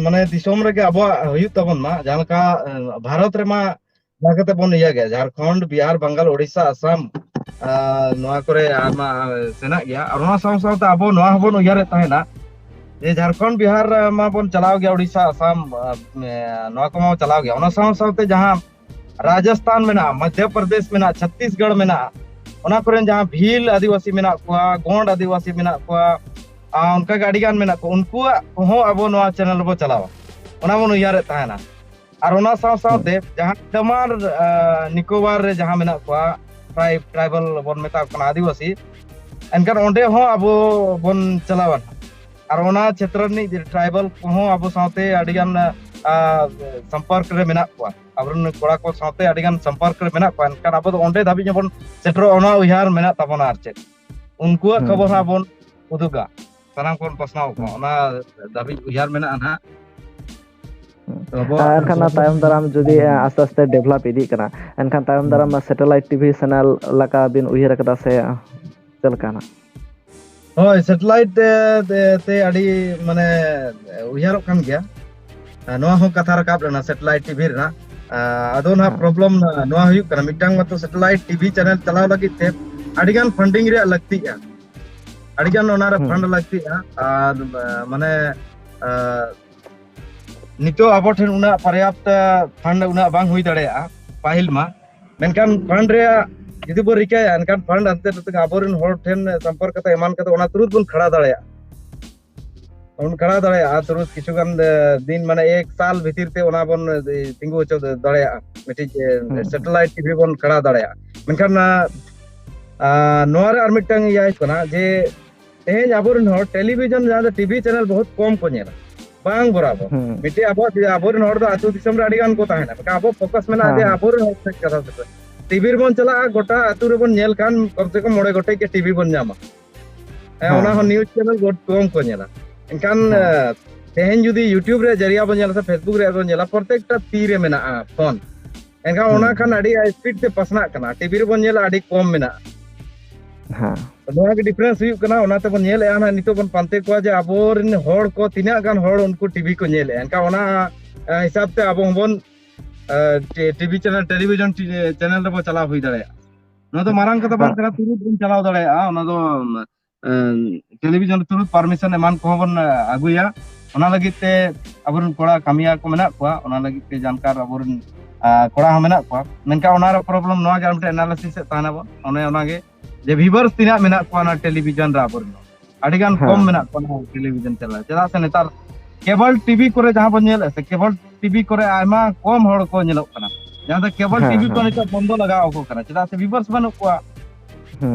ᱢᱟᱱᱮ ᱫᱤᱥᱚᱢ ᱨᱮᱜᱮ ᱟᱵᱚᱣᱟᱜ ᱦᱩᱭᱩᱜ ᱛᱟᱵᱚᱱ ᱢᱟ, ᱡᱟᱦᱟᱸ ᱞᱮᱠᱟ ᱮ, ᱵᱷᱟᱨᱚᱛ ᱨᱮᱢᱟ ᱡᱟᱦᱟᱸ ᱠᱟᱛᱮ ᱵᱚᱱ ᱤᱭᱟᱹ ᱜᱮᱭᱟ, ᱡᱷᱟᱲᱠᱷᱚᱸᱰ, ᱵᱤᱦᱟᱨ, ᱵᱟᱝᱜᱟᱞ, ᱳᱰᱤᱥᱟ, ᱟᱥᱟᱢ, ᱟᱨ ᱱᱚᱣᱟ ᱠᱚᱨᱮ ᱟᱭᱢᱟ ᱥᱮᱱᱟᱜ ᱜᱮᱭᱟ᱾ ᱟᱨ ᱚᱱᱟ ᱥᱟᱶ ᱥᱟᱶᱛᱮ ᱟᱵᱚ ᱱᱚᱣᱟ ᱦᱚᱸᱵᱚᱱ ᱩᱭᱦᱟᱹᱨᱮᱫ ᱛᱟᱦᱮᱱᱟ ᱡᱮ ᱡᱷᱟᱲᱠᱷᱚᱸᱰ, ᱵᱤᱦᱟᱨ ᱢᱟᱵᱚᱱ ᱪᱟᱞᱟᱣ ᱜᱮᱭᱟ, ᱳᱰᱤᱥᱟ, ᱟᱥᱟᱢ, ᱟᱨ, ᱮ, ᱱᱚᱣᱟ ᱠᱚᱢᱟ ᱪᱟᱞᱟᱣ ᱜᱮᱭᱟ᱾ ᱚᱱᱟ ᱥᱟᱶ ᱥᱟᱶᱛᱮ ᱡᱟᱦᱟᱸ ᱨᱟᱡᱚᱥᱛᱷᱟᱱ ᱢᱮᱱᱟᱜᱼᱟ, ᱢᱚᱫᱽᱫᱷᱚ ᱯᱨᱚᱫᱮᱥ ᱢᱮᱱᱟᱜᱼᱟ, ᱪᱷᱚᱛᱛᱤᱥᱜᱚᱲ ᱢᱮᱱᱟᱜᱼᱟ, ᱚᱱᱟ ᱠᱚᱨᱮᱱ ᱡᱟᱦᱟᱸ ᱵᱷᱤᱞ ᱟᱹᱫᱤᱵᱟᱹᱥᱤ ᱢᱮᱱᱟᱜ ᱠᱚᱣᱟ, ᱜᱚᱸᱰ ᱟᱹᱫᱤᱵᱟᱹᱥᱤ ᱢᱮᱱᱟᱜ ᱠᱚᱣᱟ, ᱟᱨ ᱚᱱᱠᱟᱜᱮ ᱟᱹᱰᱤᱜᱟᱱ ᱢᱮᱱᱟᱜ ᱠᱚᱣᱟ, ᱩᱱᱠᱩᱣᱟᱜ ᱠᱚᱦᱚᱸ ᱟᱵᱚ ᱱᱚᱣᱟ ᱪᱮᱱᱮᱞ ᱨᱮᱵᱚ ᱪᱟᱞᱟᱣᱟ, ᱚᱱᱟ ᱵᱚᱱ ᱩᱭᱦᱟᱹᱨᱮᱫ ᱛᱟᱦᱮᱱᱟ᱾ ᱟᱨ ᱚᱱᱟ ᱥᱟᱶ ᱥᱟᱶᱛᱮ ᱡᱟᱦᱟᱸ ᱟᱱᱰᱟᱢᱟᱱ, ᱟᱨ ᱱᱤᱠᱳᱵᱟᱨ ᱨᱮ ᱡᱟᱦᱟᱸ ᱢᱮᱱᱟᱜ ᱠᱚᱣᱟ, ᱴᱨᱟᱭᱤᱵᱽ, ᱴᱨᱟᱭᱵᱟᱞ ᱵᱚᱱ ᱢᱮᱛᱟ ᱠᱚ ᱠᱟᱱᱟ, ᱟᱹᱫᱤᱵᱟᱹᱥᱤ, ᱮᱱᱠᱷᱟᱱ ᱚᱸᱰᱮ ᱦᱚᱸ ᱟᱵᱚ ᱵᱚᱱ ᱪᱟᱞᱟᱣᱟ᱾ ᱟᱨ ᱚᱱᱟ ᱪᱷᱮᱛᱨᱚ ᱨᱤᱱᱤᱡ ᱴᱨᱟᱭᱵᱟᱞ ᱠᱚᱦᱚᱸ ᱟᱵᱚ ᱥᱟᱶᱛᱮ ᱟᱹᱰᱤᱜᱟᱱ, ᱟᱨ, ᱥᱚᱢᱯᱚᱨᱠ ᱨᱮ ᱢᱮᱱᱟᱜ ᱠᱚᱣᱟ᱾ ᱟᱵᱚᱨᱮᱱ ᱠᱚᱲᱟ ᱠᱚ ᱥᱟᱶᱛᱮ ᱟᱹᱰᱤᱜᱟᱱ ᱥᱚᱢᱯᱚᱨᱠ ᱨᱮ ᱢᱮᱱᱟᱜ ᱠᱚᱣᱟ, ᱮᱱᱠᱷᱟᱱ ᱟᱵᱚ ᱫᱚ ᱚᱸᱰᱮ ᱫᱷᱟᱹᱵᱤᱡ ᱦᱚᱸᱵᱚᱱ ᱥᱮᱴᱮᱨᱚᱜᱼᱟ, ᱚᱱᱟ ᱩᱭᱦᱟᱹᱨ ᱢᱮᱱᱟᱜ ᱛᱟᱵᱚᱱᱟ᱾ ᱟᱨ ᱪᱮᱫ ᱩᱱᱠᱩᱣᱟᱜ ᱦᱩᱸ, ᱠᱷᱚᱵᱚᱨ ᱦᱚᱸ ᱦᱩᱸ᱾ ᱟᱵᱚᱱ ᱩᱫᱩᱜᱟ, ᱥᱟᱱᱟᱢ ᱠᱚᱵᱚᱱ ᱯᱟᱥᱱᱟᱣ ᱠᱚᱣᱟ, ᱦᱩᱸ᱾ ᱚᱱᱟ ᱫᱷᱟᱹᱵᱤᱡ ᱩᱭᱦᱟᱹᱨ ᱢᱮᱱᱟᱜᱼᱟ ᱱᱟᱦᱟᱜ᱾ ᱦᱩᱸ᱾ ᱟᱵᱚᱣᱟᱜ ᱟᱨ ᱮᱱᱠᱷᱟᱱ ᱱᱚᱣᱟ ᱛᱟᱭᱚᱢ ᱫᱟᱨᱟᱢ ᱡᱩᱫᱤ, ᱦᱩᱸ᱾ ᱟᱥᱛᱮ ᱟᱥᱛᱮ ᱰᱮᱵᱷᱞᱚᱯ ᱤᱫᱤᱜ ᱠᱟᱱᱟ, ᱮᱱᱠᱷᱟᱱ ᱛᱟᱭᱚᱢ ᱫᱟᱨᱟᱢ ᱦᱩᱸ᱾ ᱥᱮᱴᱮᱞᱟᱭᱤᱴ ᱴᱤᱵᱷᱤ ᱪᱮᱱᱮᱞ ᱞᱮᱠᱟ ᱵᱤᱱ ᱩᱭᱦᱟᱹᱨ ᱟᱠᱟᱫᱟ ᱥᱮ ᱪᱮᱫ ᱞᱮᱠᱟ ᱱᱟᱜ? ᱦᱳᱭ, ᱥᱮᱴᱮᱞᱟᱭᱤᱴ ᱛᱮ, ᱛᱮ, ᱛᱮ ᱟᱹᱰᱤ ᱢᱟᱱᱮ ᱩᱭᱦᱟᱹᱨᱚᱜ ᱠᱟᱱ ᱜᱮᱭᱟ᱾ ᱟᱨ ᱱᱚᱣᱟ ᱦᱚᱸ ᱠᱟᱛᱷᱟ ᱨᱟᱠᱟᱵ ᱞᱮᱱᱟ ᱥᱮᱴᱮᱞᱟᱭᱤᱴ ᱴᱤᱵᱷᱤ ᱨᱮᱱᱟᱜ᱾ ᱟᱨ ᱟᱫᱚ ᱱᱟᱦᱟᱜ ᱦᱮᱸ᱾ ᱯᱨᱚᱵᱞᱮᱢ ᱱᱚᱣᱟ ᱦᱩᱭᱩᱜ ᱠᱟᱱᱟ, ᱢᱤᱫᱴᱟᱝ ᱢᱟᱛᱚ ᱥᱮᱴᱮᱞᱟᱭᱤᱴ ᱴᱤᱵᱷᱤ ᱪᱮᱱᱮᱞ ᱪᱟᱞᱟᱣ ᱞᱟᱹᱜᱤᱫ ᱛᱮ ᱟᱹᱰᱤᱜᱟᱱ ᱯᱷᱟᱱᱰᱤᱝ ᱨᱮᱭᱟᱜ ᱞᱟᱹᱠᱛᱤᱜᱼᱟ, ᱟᱹᱰᱤᱜᱟᱱ ᱚᱱᱟᱨᱮ ᱦᱩᱸ᱾ ᱯᱷᱟᱱᱰ ᱞᱟᱹᱠᱛᱤᱜᱼᱟ᱾ ᱟᱨ, ᱟ, ᱢᱟᱱᱮ, ᱟ, ᱱᱤᱛᱚᱜ ᱟᱵᱚ ᱴᱷᱮᱱ ᱩᱱᱟᱹᱜ ᱯᱚᱨᱭᱟᱯᱛ ᱯᱷᱟᱱᱰ ᱩᱱᱟᱹᱜ ᱵᱟᱝ ᱦᱩᱭ ᱫᱟᱲᱮᱭᱟᱜᱼᱟ ᱯᱟᱹᱦᱤᱞ ᱢᱟ, ᱢᱮᱱᱠᱷᱟᱱ ᱯᱷᱟᱱᱰ ᱨᱮᱭᱟᱜ ᱡᱩᱫᱤ ᱵᱚ ᱨᱤᱠᱟᱹᱭᱟ, ᱮᱱᱠᱷᱟᱱ ᱯᱷᱟᱱᱰ ᱦᱟᱱᱛᱮ ᱱᱟᱛᱮ ᱟᱵᱚᱨᱮᱱ ᱦᱚᱲ ᱴᱷᱮᱱ ᱥᱚᱢᱯᱚᱨᱠ ᱠᱟᱛᱮ ᱮᱢᱟᱱ ᱠᱟᱛᱮ ᱚᱱᱟ ᱛᱩᱨᱩᱛ ᱵᱚᱱ ᱠᱷᱟᱲᱟ ᱫᱟᱲᱮᱭᱟᱜᱼᱟ᱾ ᱵᱚᱱ ᱠᱷᱟᱲᱟ ᱫᱟᱲᱮᱭᱟᱜᱼᱟ ᱛᱩᱨᱩᱛ ᱠᱤᱪᱷᱩ ᱜᱟᱱ, ᱮ, ᱫᱤᱱ, ᱢᱟᱱᱮ ᱮᱠ ᱥᱟᱞ ᱵᱷᱤᱛᱤᱨ ᱛᱮ ᱚᱱᱟ ᱵᱚᱱ, ᱮ, ᱛᱤᱸᱜᱩ ᱦᱚᱪᱚ ᱫᱟᱲᱮᱭᱟᱜᱼᱟ ᱢᱤᱫᱴᱤᱡ, ᱮ, ᱦᱩᱸ, ᱦᱩᱸ᱾ ᱥᱮᱴᱮᱞᱟᱭᱤᱴ ᱴᱤᱵᱷᱤ ᱵᱚᱱ ᱠᱷᱟᱲᱟ ᱫᱟᱲᱮᱭᱟᱜᱼᱟ᱾ ᱢᱮᱱᱠᱷᱟᱱ, ᱟ, ᱟ, ᱱᱚᱣᱟ ᱨᱮ ᱟᱨ ᱢᱤᱫᱴᱟᱝ ᱤᱭᱟᱹ ᱦᱩᱭᱩᱜ ᱠᱟᱱᱟ ᱡᱮ ᱛᱮᱦᱮᱧ ᱟᱵᱚᱨᱮᱱ ᱦᱚᱲ ᱴᱮᱞᱤᱵᱷᱤᱡᱚᱱ, ᱡᱟᱦᱟᱸ ᱫᱚ ᱴᱤᱵᱷᱤ ᱪᱮᱱᱮᱞ ᱵᱚᱦᱩᱛ ᱠᱚᱢ ᱠᱚ ᱧᱮᱞᱟ, ᱵᱟᱝ ᱵᱚᱨᱟᱵᱚᱨ᱾ ᱦᱩᱸ᱾ ᱢᱤᱫᱴᱮᱡ ᱟᱵᱚᱣᱟᱜ, ᱟᱵᱚᱨᱮᱱ ᱦᱚᱲ ᱫᱚ ᱟᱹᱛᱩ ᱫᱤᱥᱚᱢ ᱨᱮ ᱟᱹᱰᱤ ᱜᱟᱱ ᱠᱚ ᱛᱟᱦᱮᱱᱟ, ᱢᱮᱱᱠᱷᱟᱱ ᱟᱵᱚ ᱯᱷᱳᱠᱟᱥ ᱢᱮᱱᱟᱜᱼᱟ ᱦᱮᱸ, ᱡᱮ ᱦᱮᱸ᱾ ᱟᱵᱚᱨᱮᱱ ᱦᱚᱲ ᱥᱮᱫ ᱠᱟᱛᱷᱟ ᱥᱮᱴᱮᱨ᱾ ᱴᱤᱵᱷᱤ ᱨᱮᱵᱚᱱ ᱪᱟᱞᱟᱜᱼᱟ, ᱜᱚᱴᱟ ᱟᱹᱛᱩ ᱨᱮᱵᱚᱱ ᱧᱮᱞ ᱠᱷᱟᱱ ᱠᱚᱢ ᱥᱮ ᱠᱚᱢ ᱢᱚᱬᱮ ᱜᱚᱴᱮᱡ ᱜᱮ ᱴᱤᱵᱷᱤ ᱵᱚᱱ ᱧᱟᱢᱟ᱾ ᱦᱮᱸ, ᱦᱮᱸ, ᱚᱱᱟ ᱦᱚᱸ ᱦᱮᱸ᱾ ᱱᱤᱭᱩᱡᱽ ᱪᱮᱱᱮᱞ ᱵᱚᱦᱩᱛ ᱠᱚᱢ ᱠᱚ ᱧᱮᱞᱟ᱾ ᱮᱱᱠᱷᱟᱱ, ᱦᱮᱸ᱾ ᱮ, ᱛᱮᱦᱮᱧ ᱡᱩᱫᱤ YouTube ᱨᱮ ᱡᱟᱹᱨᱤᱭᱟ ᱵᱚᱱ ᱧᱮᱞᱟ ᱥᱮ Facebook ᱨᱮ ᱵᱚᱱ ᱧᱮᱞᱟ, ᱯᱨᱚᱛᱮᱠᱴᱟ ᱛᱤ ᱨᱮ ᱢᱮᱱᱟᱜᱼᱟ ᱯᱷᱳᱱ᱾ ᱮᱱᱠᱷᱟᱱ ᱚᱱᱟ ᱠᱷᱟᱱ ᱟᱹᱰᱤ ᱥᱯᱤᱰ ᱛᱮ ᱯᱟᱥᱱᱟᱜ ᱠᱟᱱᱟ, ᱴᱤᱵᱷᱤ ᱨᱮᱵᱚᱱ ᱧᱮᱞᱟ ᱟᱹᱰᱤ ᱠᱚᱢ ᱢᱮᱱᱟᱜᱼᱟ᱾ ᱦᱮᱸ᱾ ᱱᱚᱣᱟ ᱜᱮ ᱰᱤᱯᱷᱟᱨᱮᱱᱥ ᱦᱩᱭᱩᱜ ᱠᱟᱱᱟ᱾ ᱚᱱᱟ ᱛᱮᱵᱚᱱ ᱧᱮᱞᱮᱫᱼᱟ ᱱᱟᱦᱟᱜ, ᱱᱤᱛᱚᱜ ᱵᱚᱱ ᱯᱟᱱᱛᱮ ᱠᱚᱣᱟ ᱡᱮ ᱟᱵᱚᱨᱮᱱ ᱦᱚᱲ ᱠᱚ ᱛᱤᱱᱟᱹᱜ ᱜᱟᱱ ᱦᱚᱲ ᱩᱱᱠᱩ ᱴᱤᱵᱷᱤ ᱠᱚ ᱧᱮᱞᱮᱫᱼᱟ, ᱮᱱᱠᱷᱟᱱ ᱚᱱᱟ ᱦᱤᱥᱟᱹᱵ ᱛᱮ ᱟᱵᱚ ᱦᱚᱸᱵᱚᱱ ᱴᱤᱵᱷᱤ ᱪᱮᱱᱮᱞ, ᱴᱮᱞᱤᱵᱷᱤᱡᱚᱱ ᱪᱮᱱᱮᱞ ᱨᱮᱵᱚ ᱪᱟᱞᱟᱣ ᱦᱩᱭ ᱫᱟᱲᱮᱭᱟᱜᱼᱟ᱾ ᱱᱚᱣᱟ ᱫᱚ ᱢᱟᱨᱟᱝ ᱠᱟᱛᱷᱟ ᱵᱟᱝ ᱠᱟᱱᱟ, ᱛᱩᱨᱩᱫ ᱵᱚᱱ ᱪᱟᱞᱟᱣ ᱫᱟᱲᱮᱭᱟᱜᱼᱟ᱾ ᱚᱱᱟ ᱫᱚ ᱴᱮᱞᱤᱵᱷᱤᱡᱚᱱ ᱨᱮ ᱛᱩᱨᱩᱫ ᱯᱟᱨᱢᱤᱥᱚᱱ ᱮᱢᱟᱱ ᱠᱚᱦᱚᱸ ᱵᱚᱱ ᱟᱹᱜᱩᱭᱟ᱾ ᱚᱱᱟ ᱞᱟᱹᱜᱤᱫ ᱛᱮ ᱟᱵᱚᱨᱮᱱ ᱠᱚᱲᱟ ᱠᱟᱹᱢᱤᱭᱟᱹ ᱠᱚ ᱢᱮᱱᱟᱜ ᱠᱚᱣᱟ, ᱚᱱᱟ ᱞᱟᱹᱜᱤᱫ ᱛᱮ ᱡᱟᱱᱠᱟᱨ ᱟᱵᱚᱨᱮᱱ ᱠᱚᱲᱟ ᱦᱚᱸ ᱢᱮᱱᱟᱜ ᱠᱚᱣᱟ᱾ ᱢᱮᱱᱠᱷᱟᱱ ᱚᱱᱟ ᱨᱮ ᱯᱨᱚᱵᱞᱮᱢ ᱱᱚᱣᱟ ᱜᱮ, ᱟᱨ ᱢᱤᱫᱴᱮᱱ ᱮᱱᱟᱞᱤᱥᱤᱥ ᱮᱫ ᱛᱟᱦᱮᱱᱟᱵᱚᱱ᱾ ᱚᱱᱮ ᱚᱱᱟᱜᱮ ᱡᱮ ᱵᱷᱤᱣᱟᱨᱥ ᱛᱤᱱᱟᱹᱜ ᱢᱮᱱᱟᱜ ᱠᱚᱣᱟ ᱚᱱᱟ ᱴᱮᱞᱤᱵᱷᱤᱡᱚᱱ ᱨᱮ ᱟᱵᱚᱨᱮᱱ ᱫᱚ ᱟᱹᱰᱤ ᱜᱟᱱ ᱠᱚᱢ ᱢᱮᱱᱟᱜ ᱠᱚᱣᱟ ᱚᱱᱟ ᱴᱮᱞᱤᱵᱷᱤᱡᱚᱱ ᱪᱮᱱᱮᱞ ᱨᱮ᱾ ᱪᱮᱫᱟᱜ ᱥᱮ ᱱᱮᱛᱟᱨ ᱠᱮᱵᱚᱞ ᱴᱤᱵᱷᱤ ᱠᱚᱨᱮ ᱡᱟᱦᱟᱸ ᱵᱚᱱ ᱧᱮᱞᱮᱫ ᱥᱮ, ᱠᱮᱵᱚᱞ ᱴᱤᱵᱷᱤ ᱠᱚᱨᱮ ᱟᱭᱢᱟ ᱠᱚᱢ ᱦᱚᱲ ᱠᱚ ᱧᱮᱞᱚᱜ ᱠᱟᱱᱟ, ᱡᱟᱦᱟᱸ ᱫᱚ ᱠᱮᱵᱚᱞ ᱴᱤᱵᱷᱤ ᱠᱚ ᱱᱤᱛᱚᱜ ᱵᱚᱱᱫᱚ ᱞᱟᱜᱟᱣ ᱟᱠᱚ ᱠᱟᱱᱟ, ᱪᱮᱫᱟᱜ ᱥᱮ ᱵᱷᱤᱣᱟᱨᱥ ᱵᱟᱹᱱᱩᱜ ᱠᱚᱣᱟ᱾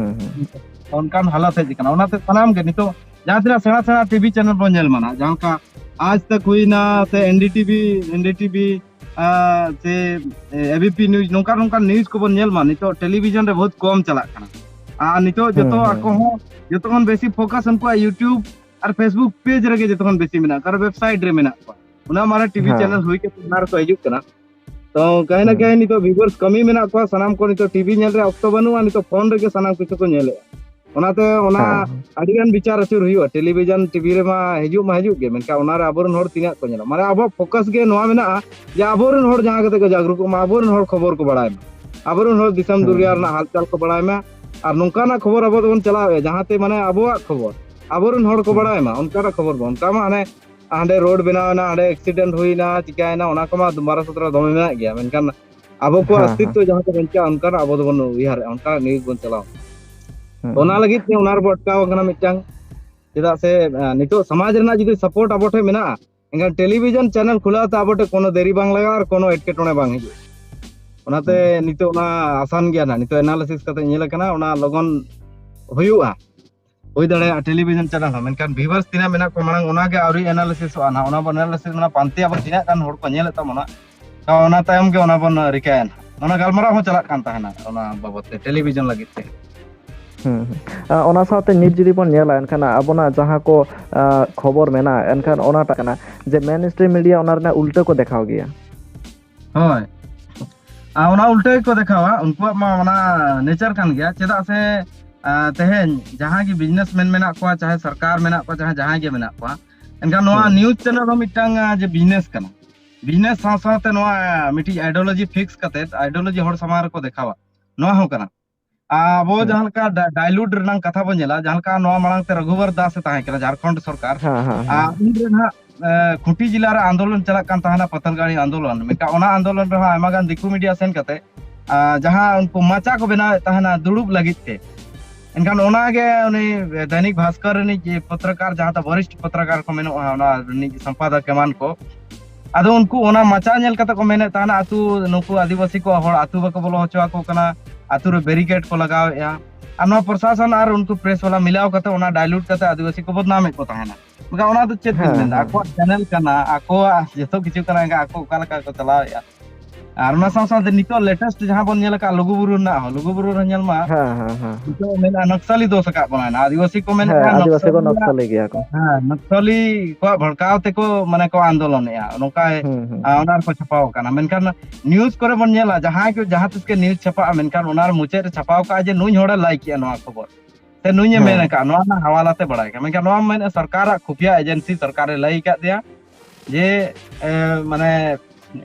ᱚᱱᱠᱟᱱ ᱦᱟᱞᱚᱛ ᱦᱮᱡ ᱟᱠᱟᱱᱟ᱾ ᱚᱱᱟᱛᱮ ᱥᱟᱱᱟᱢ ᱜᱮ ᱱᱤᱛᱚᱜ ᱡᱟᱦᱟᱸ ᱛᱤᱱᱟᱹᱜ ᱥᱮᱬᱟ ᱥᱮᱬᱟ ᱴᱤᱵᱷᱤ ᱪᱮᱱᱮᱞ ᱵᱚᱱ ᱧᱮᱞ ᱢᱟᱱᱟ, ᱡᱟᱦᱟᱸ ᱞᱮᱠᱟ ᱟᱡᱽ ᱛᱟᱠ ᱦᱩᱭᱱᱟ, ᱥᱮ ᱮᱱ ᱰᱤ ᱴᱤ ᱵᱷᱤ, ᱮᱱ ᱰᱤ ᱴᱤ ᱵᱷᱤ, ᱥᱮ ᱮ ᱵᱤ ᱯᱤ ᱱᱤᱭᱩᱡᱽ, ᱱᱚᱝᱠᱟᱱ ᱱᱚᱝᱠᱟᱱ ᱱᱤᱭᱩᱡᱽ ᱠᱚᱵᱚᱱ ᱧᱮᱞ ᱢᱟ, ᱱᱤᱛᱚᱜ ᱴᱮᱞᱤᱵᱷᱤᱡᱚᱱ ᱨᱮ ᱵᱚᱦᱩᱛ ᱠᱚᱢ ᱪᱟᱞᱟᱜ ᱠᱟᱱᱟ᱾ ᱟᱨ ᱱᱤᱛᱚᱜ ᱡᱚᱛᱚ ᱟᱠᱚ ᱦᱚᱸ ᱡᱚᱛᱚ ᱠᱷᱚᱱ ᱵᱮᱥᱤ ᱯᱷᱳᱠᱟᱥ ᱩᱱᱠᱩᱣᱟᱜ YouTube ᱟᱨ Facebook ᱯᱮᱡᱽ ᱨᱮᱜᱮ ᱡᱚᱛᱚ ᱠᱷᱚᱱ ᱵᱮᱥᱤ ᱢᱮᱱᱟᱜ ᱠᱚᱣᱟ, ᱟᱨ ᱣᱮᱵᱥᱟᱭᱤᱴ ᱨᱮ ᱢᱮᱱᱟᱜ ᱠᱚᱣᱟ᱾ ᱚᱱᱟ ᱢᱟᱨᱟᱝ ᱴᱤᱵᱷᱤ ᱪᱮᱱᱮᱞ ᱦᱩᱭ ᱠᱟᱛᱮ ᱚᱱᱟ ᱨᱮᱠᱚ ᱦᱤᱡᱩᱜ ᱠᱟᱱᱟ᱾ ᱛᱚ ᱠᱟᱹᱦᱤ ᱱᱟ ᱠᱟᱹᱦᱤ ᱱᱤᱛᱚᱜ ᱵᱷᱤᱣᱟᱨᱥ ᱠᱟᱹᱢᱤ ᱢᱮᱱᱟᱜ ᱠᱚᱣᱟ, ᱥᱟᱱᱟᱢ ᱠᱚ ᱱᱤᱛᱚᱜ ᱴᱤᱵᱷᱤ ᱧᱮᱞ ᱨᱮ ᱚᱠᱛᱚ ᱵᱟᱹᱱᱩᱜᱼᱟ, ᱱᱤᱛᱚᱜ ᱯᱷᱳᱱ ᱨᱮᱜᱮ ᱥᱟᱱᱟᱢ ᱠᱤᱪᱷᱩ ᱠᱚ ᱧᱮᱞᱮᱫᱼᱟ᱾ ᱚᱱᱟᱛᱮ ᱚᱱᱟ ᱟᱹᱰᱤ ᱜᱟᱱ ᱵᱤᱪᱟᱨ ᱟᱹᱪᱩᱨ ᱦᱩᱭᱩᱜᱼᱟ᱾ ᱴᱮᱞᱤᱵᱷᱤᱡᱚᱱ, ᱴᱤᱵᱷᱤ ᱨᱮᱢᱟ ᱦᱤᱡᱩᱜ ᱢᱟ ᱦᱤᱡᱩᱜ ᱜᱮ, ᱢᱮᱱᱠᱷᱟᱱ ᱚᱱᱟ ᱨᱮ ᱟᱵᱚᱨᱮᱱ ᱦᱚᱲ ᱛᱤᱱᱟᱹᱜ ᱠᱚ ᱧᱮᱞᱟ? ᱢᱟᱱᱮ ᱟᱵᱚᱣᱟᱜ ᱯᱷᱳᱠᱟᱥ ᱜᱮ ᱱᱚᱣᱟ ᱢᱮᱱᱟᱜᱼᱟ ᱡᱮ ᱟᱵᱚᱨᱮᱱ ᱦᱚᱲ ᱡᱟᱦᱟᱸ ᱠᱟᱛᱮ ᱠᱚ ᱡᱟᱜᱽᱨᱩᱠᱚᱜ ᱢᱟ, ᱟᱵᱚᱨᱮᱱ ᱦᱚᱲ ᱠᱷᱚᱵᱚᱨ ᱠᱚ ᱵᱟᱲᱟᱭ ᱢᱟ, ᱟᱵᱚᱨᱮᱱ ᱦᱚᱲ ᱫᱤᱥᱚᱢ ᱫᱩᱱᱤᱭᱟᱹ ᱨᱮᱱᱟᱜ ᱦᱟᱞᱪᱟᱞ ᱠᱚ ᱵᱟᱲᱟᱭ ᱢᱟ᱾ ᱟᱨ ᱱᱚᱝᱠᱟᱱᱟᱜ ᱠᱷᱚᱵᱚᱨ ᱟᱵᱚ ᱫᱚᱵᱚᱱ ᱪᱟᱞᱟᱣᱮᱫᱼᱟ ᱡᱟᱦᱟᱸᱛᱮ ᱢᱟᱱᱮ ᱟᱵᱚᱣᱟᱜ ᱠᱷᱚᱵᱚᱨ, ᱟᱵᱚᱨᱮᱱ ᱦᱚᱲ ᱠᱚ ᱵᱟᱲᱟᱭ ᱢᱟ, ᱚᱱᱠᱟᱱᱟᱜ ᱠᱷᱚᱵᱚᱨ ᱵᱚᱱ᱾ ᱚᱱᱠᱟ ᱢᱟ ᱦᱟᱱᱮ ᱦᱟᱸᱰᱮ ᱨᱳᱰ ᱵᱮᱱᱟᱣ ᱮᱱᱟ, ᱦᱟᱸᱰᱮ ᱮᱠᱥᱤᱰᱮᱱᱴ ᱦᱩᱭᱱᱟ, ᱪᱤᱠᱟᱭᱮᱱᱟ, ᱚᱱᱟ ᱠᱚᱢᱟ ᱵᱟᱨᱚ ᱥᱚᱛᱨᱚ ᱫᱚᱢᱮ ᱢᱮᱱᱟᱜ ᱜᱮᱭᱟ, ᱢᱮᱱᱠᱷᱟᱱ ᱟᱵᱚ ᱠᱚᱣᱟᱜ ᱚᱥᱛᱤᱛᱛᱚ ᱡᱟᱦᱟᱸ ᱠᱚ ᱵᱟᱧᱪᱟᱜᱼᱟ, ᱚᱱᱠᱟᱱᱟᱜ ᱟᱵᱚ ᱫᱚᱵᱚᱱ ᱩᱭᱦᱟᱹᱨᱮᱜᱼᱟ, ᱚᱱᱠᱟᱱᱟᱜ ᱱᱤᱭᱩᱡᱽ ᱵᱚᱱ ᱪᱟᱞᱟᱣᱟ᱾ ᱛᱚ ᱚᱱᱟ ᱞᱟᱹᱜᱤᱫ ᱛᱮ ᱚᱱᱟ ᱨᱮᱵᱚ ᱟᱴᱠᱟᱣ ᱟᱠᱟᱱᱟ ᱢᱤᱫᱴᱟᱝ᱾ ᱪᱮᱫᱟᱜ ᱥᱮ, ᱟᱸ, ᱱᱤᱛᱚᱜ ᱥᱚᱢᱟᱡᱽ ᱨᱮᱱᱟᱜ ᱡᱩᱫᱤ ᱥᱟᱯᱳᱨᱴ ᱟᱵᱚ ᱴᱷᱮᱱ ᱢᱮᱱᱟᱜᱼᱟ, ᱮᱱᱠᱷᱟᱱ ᱴᱮᱞᱤᱵᱷᱤᱡᱚᱱ ᱪᱮᱱᱮᱞ ᱠᱷᱩᱞᱟᱹᱣ ᱛᱮ ᱟᱵᱚ ᱴᱷᱮᱱ ᱠᱳᱱᱳ ᱫᱮᱨᱤ ᱵᱟᱝ ᱞᱟᱜᱟᱜᱼᱟ ᱟᱨ ᱠᱳᱱᱳ ᱮᱴᱠᱮᱴᱚᱬᱮ ᱵᱟᱝ ᱦᱤᱡᱩᱜᱼᱟ᱾ ᱚᱱᱟᱛᱮ ᱱᱤᱛᱚᱜ ᱚᱱᱟ ᱟᱥᱟᱱ ᱜᱮᱭᱟ ᱱᱟᱜ, ᱱᱤᱛᱚᱜ ᱮᱱᱟᱞᱤᱥᱤᱥ ᱠᱟᱛᱮ ᱧᱮᱞ ᱟᱠᱟᱱᱟ, ᱚᱱᱟ ᱞᱚᱜᱚᱱ ᱦᱩᱭᱩᱜᱼᱟ᱾ ᱦᱩᱭ ᱫᱟᱲᱮᱭᱟᱜᱼᱟ ᱴᱮᱞᱤᱵᱷᱤᱡᱚᱱ ᱪᱮᱱᱮᱞ ᱦᱚᱸ, ᱢᱮᱱᱠᱷᱟᱱ ᱵᱷᱤᱣᱟᱨᱥ ᱛᱤᱱᱟᱹᱜ ᱢᱮᱱᱟᱜ ᱠᱚᱣᱟ ᱢᱟᱲᱟᱝ, ᱚᱱᱟᱜᱮ ᱟᱹᱣᱨᱤ ᱮᱱᱟᱞᱤᱥᱤᱥᱚᱜᱼᱟ ᱱᱟᱜ᱾ ᱚᱱᱟ ᱵᱚᱱ ᱮᱱᱟᱞᱤᱥᱤᱥ, ᱚᱱᱟ ᱯᱟᱱᱛᱮ ᱟᱵᱚ ᱛᱤᱱᱟᱹᱜ ᱜᱟᱱ ᱦᱚᱲ ᱠᱚ ᱧᱮᱞᱮᱫ ᱛᱟᱵᱚᱱᱟ, ᱛᱚ ᱚᱱᱟ ᱛᱟᱭᱚᱢ ᱜᱮ ᱚᱱᱟ ᱵᱚᱱ ᱨᱤᱠᱟᱹᱭᱟ ᱱᱟᱜ᱾ ᱚᱱᱟ ᱜᱟᱞᱢᱟᱨᱟᱣ ᱦᱚᱸ ᱪᱟᱞᱟᱜ ᱠᱟᱱ ᱛᱟᱦᱮᱱᱟ ᱚᱱᱟ ᱵᱟᱵᱚᱛ ᱛᱮ ᱴᱮᱞᱤᱵᱷᱤᱡᱚᱱ ᱞᱟᱹᱜᱤᱫ ᱛᱮ᱾ ᱦᱩᱸ, ᱦᱩᱸ᱾ ᱟ, ᱚᱱᱟ ᱥᱟᱶᱛᱮ ᱱᱤᱛ ᱡᱩᱫᱤ ᱵᱚᱱ ᱧᱮᱞᱟ, ᱮᱱᱠᱷᱟᱱ ᱟᱵᱚᱱᱟᱜ ᱡᱟᱦᱟᱸ ᱠᱚ, ᱟ, ᱠᱷᱚᱵᱚᱨ ᱢᱮᱱᱟᱜᱼᱟ, ᱮᱱᱠᱷᱟᱱ ᱚᱱᱟᱴᱟᱜ ᱠᱟᱱᱟ ᱡᱮ ᱢᱮᱱ ᱥᱴᱨᱤᱢ ᱢᱤᱰᱤᱭᱟ ᱚᱱᱟ ᱨᱮᱱᱟᱜ ᱩᱞᱴᱟᱹ ᱠᱚ ᱫᱮᱠᱷᱟᱣ ᱜᱮᱭᱟ᱾ ᱦᱳᱭ᱾ ᱟᱨ ᱚᱱᱟ ᱩᱞᱴᱟᱹ ᱜᱮᱠᱚ ᱫᱮᱠᱷᱟᱣᱟ, ᱩᱱᱠᱩᱣᱟᱜ ᱢᱟ ᱚᱱᱟ ᱱᱮᱪᱟᱨ ᱠᱟᱱ ᱜᱮᱭᱟ᱾ ᱪᱮᱫᱟᱜ ᱥᱮ ᱟᱨ ᱛᱮᱦᱮᱧ ᱡᱟᱦᱟᱸ ᱜᱮ ᱵᱤᱡᱽᱱᱮᱥᱢᱮᱱ ᱢᱮᱱᱟᱜ ᱠᱚᱣᱟ, ᱪᱟᱦᱮ ᱥᱚᱨᱠᱟᱨ ᱢᱮᱱᱟᱜ ᱠᱚᱣᱟ, ᱪᱟᱦᱮ ᱡᱟᱦᱟᱸᱭ ᱜᱮ ᱢᱮᱱᱟᱜ ᱠᱚᱣᱟ, ᱮᱱᱠᱷᱟᱱ ᱱᱚᱣᱟ ᱦᱩᱸ᱾ ᱱᱤᱭᱩᱡᱽ ᱪᱮᱱᱮᱞ ᱦᱚᱸ ᱢᱤᱫᱴᱟᱝ ᱟᱨ ᱡᱮ ᱵᱤᱡᱽᱱᱮᱥ ᱠᱟᱱᱟ᱾ ᱵᱤᱡᱽᱱᱮᱥ ᱥᱟᱶ ᱥᱟᱶᱛᱮ ᱱᱚᱣᱟ ᱢᱤᱫᱴᱤᱡ ᱟᱭᱰᱤᱭᱳᱞᱚᱡᱤ ᱯᱷᱤᱠᱥ ᱠᱟᱛᱮ ᱟᱭᱰᱤᱭᱳᱞᱚᱡᱤ ᱦᱚᱲ ᱥᱟᱢᱟᱝ ᱨᱮᱠᱚ ᱫᱮᱠᱷᱟᱣᱟ, ᱱᱚᱣᱟ ᱦᱚᱸ ᱠᱟᱱᱟ᱾ ᱟᱨ ᱟᱵᱚ ᱦᱩᱸ᱾ ᱡᱟᱦᱟᱸ ᱞᱮᱠᱟ ᱰᱟ- ᱰᱟᱭᱞᱩᱴ ᱨᱮᱱᱟᱜ ᱠᱟᱛᱷᱟ ᱵᱚᱱ ᱧᱮᱞᱟ, ᱡᱟᱦᱟᱸ ᱞᱮᱠᱟ ᱱᱚᱣᱟ ᱢᱟᱲᱟᱝ ᱛᱮ ᱨᱚᱜᱷᱩᱵᱚᱨ ᱫᱟᱥ ᱮ ᱛᱟᱦᱮᱸ ᱠᱟᱱᱟ ᱡᱷᱟᱲᱠᱷᱚᱸᱰ ᱥᱚᱨᱠᱟᱨ, ᱟᱨ ᱩᱱᱨᱮ ᱱᱟᱦᱟᱜ ᱮ, ᱠᱷᱩᱸᱴᱤ ᱡᱮᱞᱟ ᱨᱮ ᱟᱱᱫᱳᱞᱚᱱ ᱪᱟᱞᱟᱜ ᱠᱟᱱ ᱛᱟᱦᱮᱱᱟ, ᱯᱟᱛᱷᱟᱞᱜᱟᱲᱤ ᱟᱱᱫᱳᱞᱚᱱ᱾ ᱢᱮᱱᱠᱷᱟᱱ ᱚᱱᱟ ᱟᱱᱫᱳᱞᱚᱱ ᱨᱮᱦᱚᱸ ᱟᱭᱢᱟ ᱜᱟᱱ ᱫᱤᱠᱩ ᱢᱤᱰᱤᱭᱟ ᱥᱮᱱ ᱠᱟᱛᱮ, ᱟ, ᱡᱟᱦᱟᱸ ᱩᱱᱠᱩ ᱢᱟᱪᱟ ᱠᱚ ᱵᱮᱱᱟᱣᱮᱫ ᱛᱟᱦᱮᱱᱟ ᱫᱩᱲᱩᱵ ᱞᱟᱹᱜᱤᱫ ᱛᱮ, ᱮᱱᱠᱷᱟᱱ ᱚᱱᱟᱜᱮ ᱩᱱᱤ ᱫᱚᱭᱱᱤᱠ ᱵᱷᱟᱥᱠᱚᱨ ᱨᱤᱱᱤᱡ ᱯᱚᱛᱨᱚᱠᱟᱨ, ᱡᱟᱦᱟᱸ ᱫᱚ ᱵᱚᱨᱤᱥᱴ ᱯᱚᱛᱨᱚᱠᱟᱨ ᱠᱚ ᱢᱮᱱᱚᱜᱼᱟ, ᱚᱱᱟ ᱨᱤᱱᱤᱡ ᱥᱚᱢᱯᱟᱫᱚᱠ ᱮᱢᱟᱱ ᱠᱚ, ᱟᱫᱚ ᱩᱱᱠᱩ ᱚᱱᱟ ᱢᱟᱪᱟ ᱧᱮᱞ ᱠᱟᱛᱮ ᱠᱚ ᱢᱮᱱᱮᱫ ᱛᱟᱦᱮᱱᱟ, ᱟᱹᱛᱩ, ᱱᱩᱠᱩ ᱟᱹᱫᱤᱵᱟᱹᱥᱤ ᱠᱚ ᱦᱚᱲ ᱟᱹᱛᱩ ᱵᱟᱠᱚ ᱵᱚᱞᱚ ᱦᱚᱪᱚ ᱟᱠᱚ ᱠᱟᱱᱟ, ᱟᱹᱛᱩ ᱨᱮ ᱵᱮᱨᱤᱠᱮᱰ ᱠᱚ ᱞᱟᱜᱟᱣᱮᱫᱼᱟ᱾ ᱟᱨ ᱱᱚᱣᱟ ᱯᱨᱚᱥᱟᱥᱚᱱ ᱟᱨ ᱩᱱᱠᱩ ᱯᱨᱮᱥ ᱵᱟᱞᱟ ᱢᱤᱞᱟᱣ ᱠᱟᱛᱮ ᱚᱱᱟ ᱰᱟᱭᱞᱩᱴ ᱠᱟᱛᱮ ᱟᱹᱫᱤᱵᱟᱹᱥᱤ ᱠᱚ ᱵᱚᱫᱱᱟᱢᱮᱫ ᱠᱚ ᱛᱟᱦᱮᱱᱟ᱾ ᱢᱮᱱᱠᱷᱟᱱ ᱚᱱᱟ ᱫᱚ ᱪᱮᱫ ᱵᱤᱱ ᱦᱮᱸ, ᱢᱮᱱᱫᱟ? ᱦᱮᱸ᱾ ᱟᱠᱚᱣᱟᱜ ᱪᱮᱱᱮᱞ ᱠᱟᱱᱟ, ᱟᱠᱚᱣᱟᱜ ᱡᱚᱛᱚ ᱠᱤᱪᱷᱩ ᱠᱟᱱᱟ, ᱮᱱᱠᱷᱟᱱ ᱟᱠᱚ ᱚᱠᱟ ᱞᱮᱠᱟ ᱠᱚ ᱪᱟᱞᱟᱣᱮᱫᱼᱟ᱾ ᱟᱨ ᱚᱱᱟ ᱥᱟᱶ ᱥᱟᱶᱛᱮ ᱱᱤᱛᱚᱜ ᱞᱮᱴᱮᱥᱴ ᱡᱟᱦᱟᱸ ᱵᱚᱱ ᱧᱮᱞ ᱟᱠᱟᱫ ᱞᱩᱜᱩᱵᱩᱨᱩ ᱨᱮᱱᱟᱜ ᱦᱚᱸ, ᱞᱩᱜᱩᱵᱩᱨᱩ ᱨᱮ ᱧᱮᱞ ᱢᱟ, ᱦᱮᱸ, ᱦᱮᱸ, ᱦᱮᱸ᱾ ᱱᱤᱛᱚᱜ ᱢᱮᱱᱟ ᱱᱚᱠᱥᱟᱞᱤ ᱫᱳᱥ ᱟᱠᱟᱫ ᱵᱚᱱᱟ, ᱟᱹᱫᱤᱵᱟᱹᱥᱤ ᱠᱚ ᱢᱮᱱᱮᱫ ᱦᱮᱸ, ᱛᱟᱦᱮᱸᱫ ᱟᱹᱫᱤᱵᱟᱹᱥᱤ ᱠᱚ ᱱᱚᱠᱥᱟᱞᱤ ᱨᱮᱱᱟᱜ, ᱱᱚᱠᱥᱟᱞᱤ ᱜᱮᱭᱟ ᱠᱚ᱾ ᱦᱮᱸ, ᱱᱚᱠᱥᱟᱞᱤ ᱠᱚᱣᱟᱜ ᱵᱷᱟᱲᱠᱟᱣ ᱛᱮᱠᱚ, ᱢᱟᱱᱮ, ᱠᱚ ᱟᱱᱫᱳᱞᱚᱱᱮᱫᱼᱟ, ᱱᱚᱝᱠᱟ, ᱦᱩᱸ, ᱦᱩᱸ, ᱟᱨ ᱦᱩᱸ᱾ ᱚᱱᱟ ᱨᱮᱠᱚ ᱪᱷᱟᱯᱟᱣ ᱟᱠᱟᱱᱟ᱾ ᱢᱮᱱᱠᱷᱟᱱ ᱱᱤᱭᱩᱡᱽ ᱠᱚᱨᱮ ᱵᱚᱱ ᱧᱮᱞᱟ, ᱡᱟᱦᱟᱸᱭ ᱠᱚ, ᱡᱟᱦᱟᱸ ᱛᱤᱥ ᱜᱮ ᱱᱤᱭᱩᱡᱽ ᱪᱷᱟᱯᱟᱜᱼᱟ, ᱢᱮᱱᱠᱷᱟᱱ ᱚᱱᱟ ᱨᱮ ᱢᱩᱪᱟᱹᱫ ᱨᱮ ᱪᱷᱟᱯᱟᱣ ᱠᱟᱜᱼᱟ ᱡᱮ ᱱᱩᱭ ᱦᱚᱲᱮ ᱞᱟᱹᱭ ᱠᱮᱜᱼᱟ ᱱᱚᱣᱟ ᱠᱷᱚᱵᱚᱨ, ᱥᱮ ᱱᱩᱭ ᱮ ᱢᱮᱱ ᱦᱮᱸ᱾ ᱟᱠᱟᱫᱼᱟ, ᱱᱚᱣᱟ ᱨᱮᱱᱟᱜ ᱦᱟᱣᱟᱞᱟ ᱛᱮ ᱵᱟᱲᱟᱭ ᱠᱟᱱᱟ᱾ ᱢᱮᱱᱠᱷᱟᱱ ᱱᱚᱣᱟ ᱢᱮᱱᱮᱫᱼᱟ, ᱥᱚᱨᱠᱟᱨᱟᱜ ᱠᱷᱩᱯᱤᱭᱟ ᱮᱡᱮᱱᱥᱤ ᱥᱚᱨᱠᱟᱨᱮ ᱞᱟᱹᱭ ᱟᱠᱟᱫ ᱫᱮᱭᱟ ᱡᱮ, ᱮ, ᱢᱟᱱᱮ,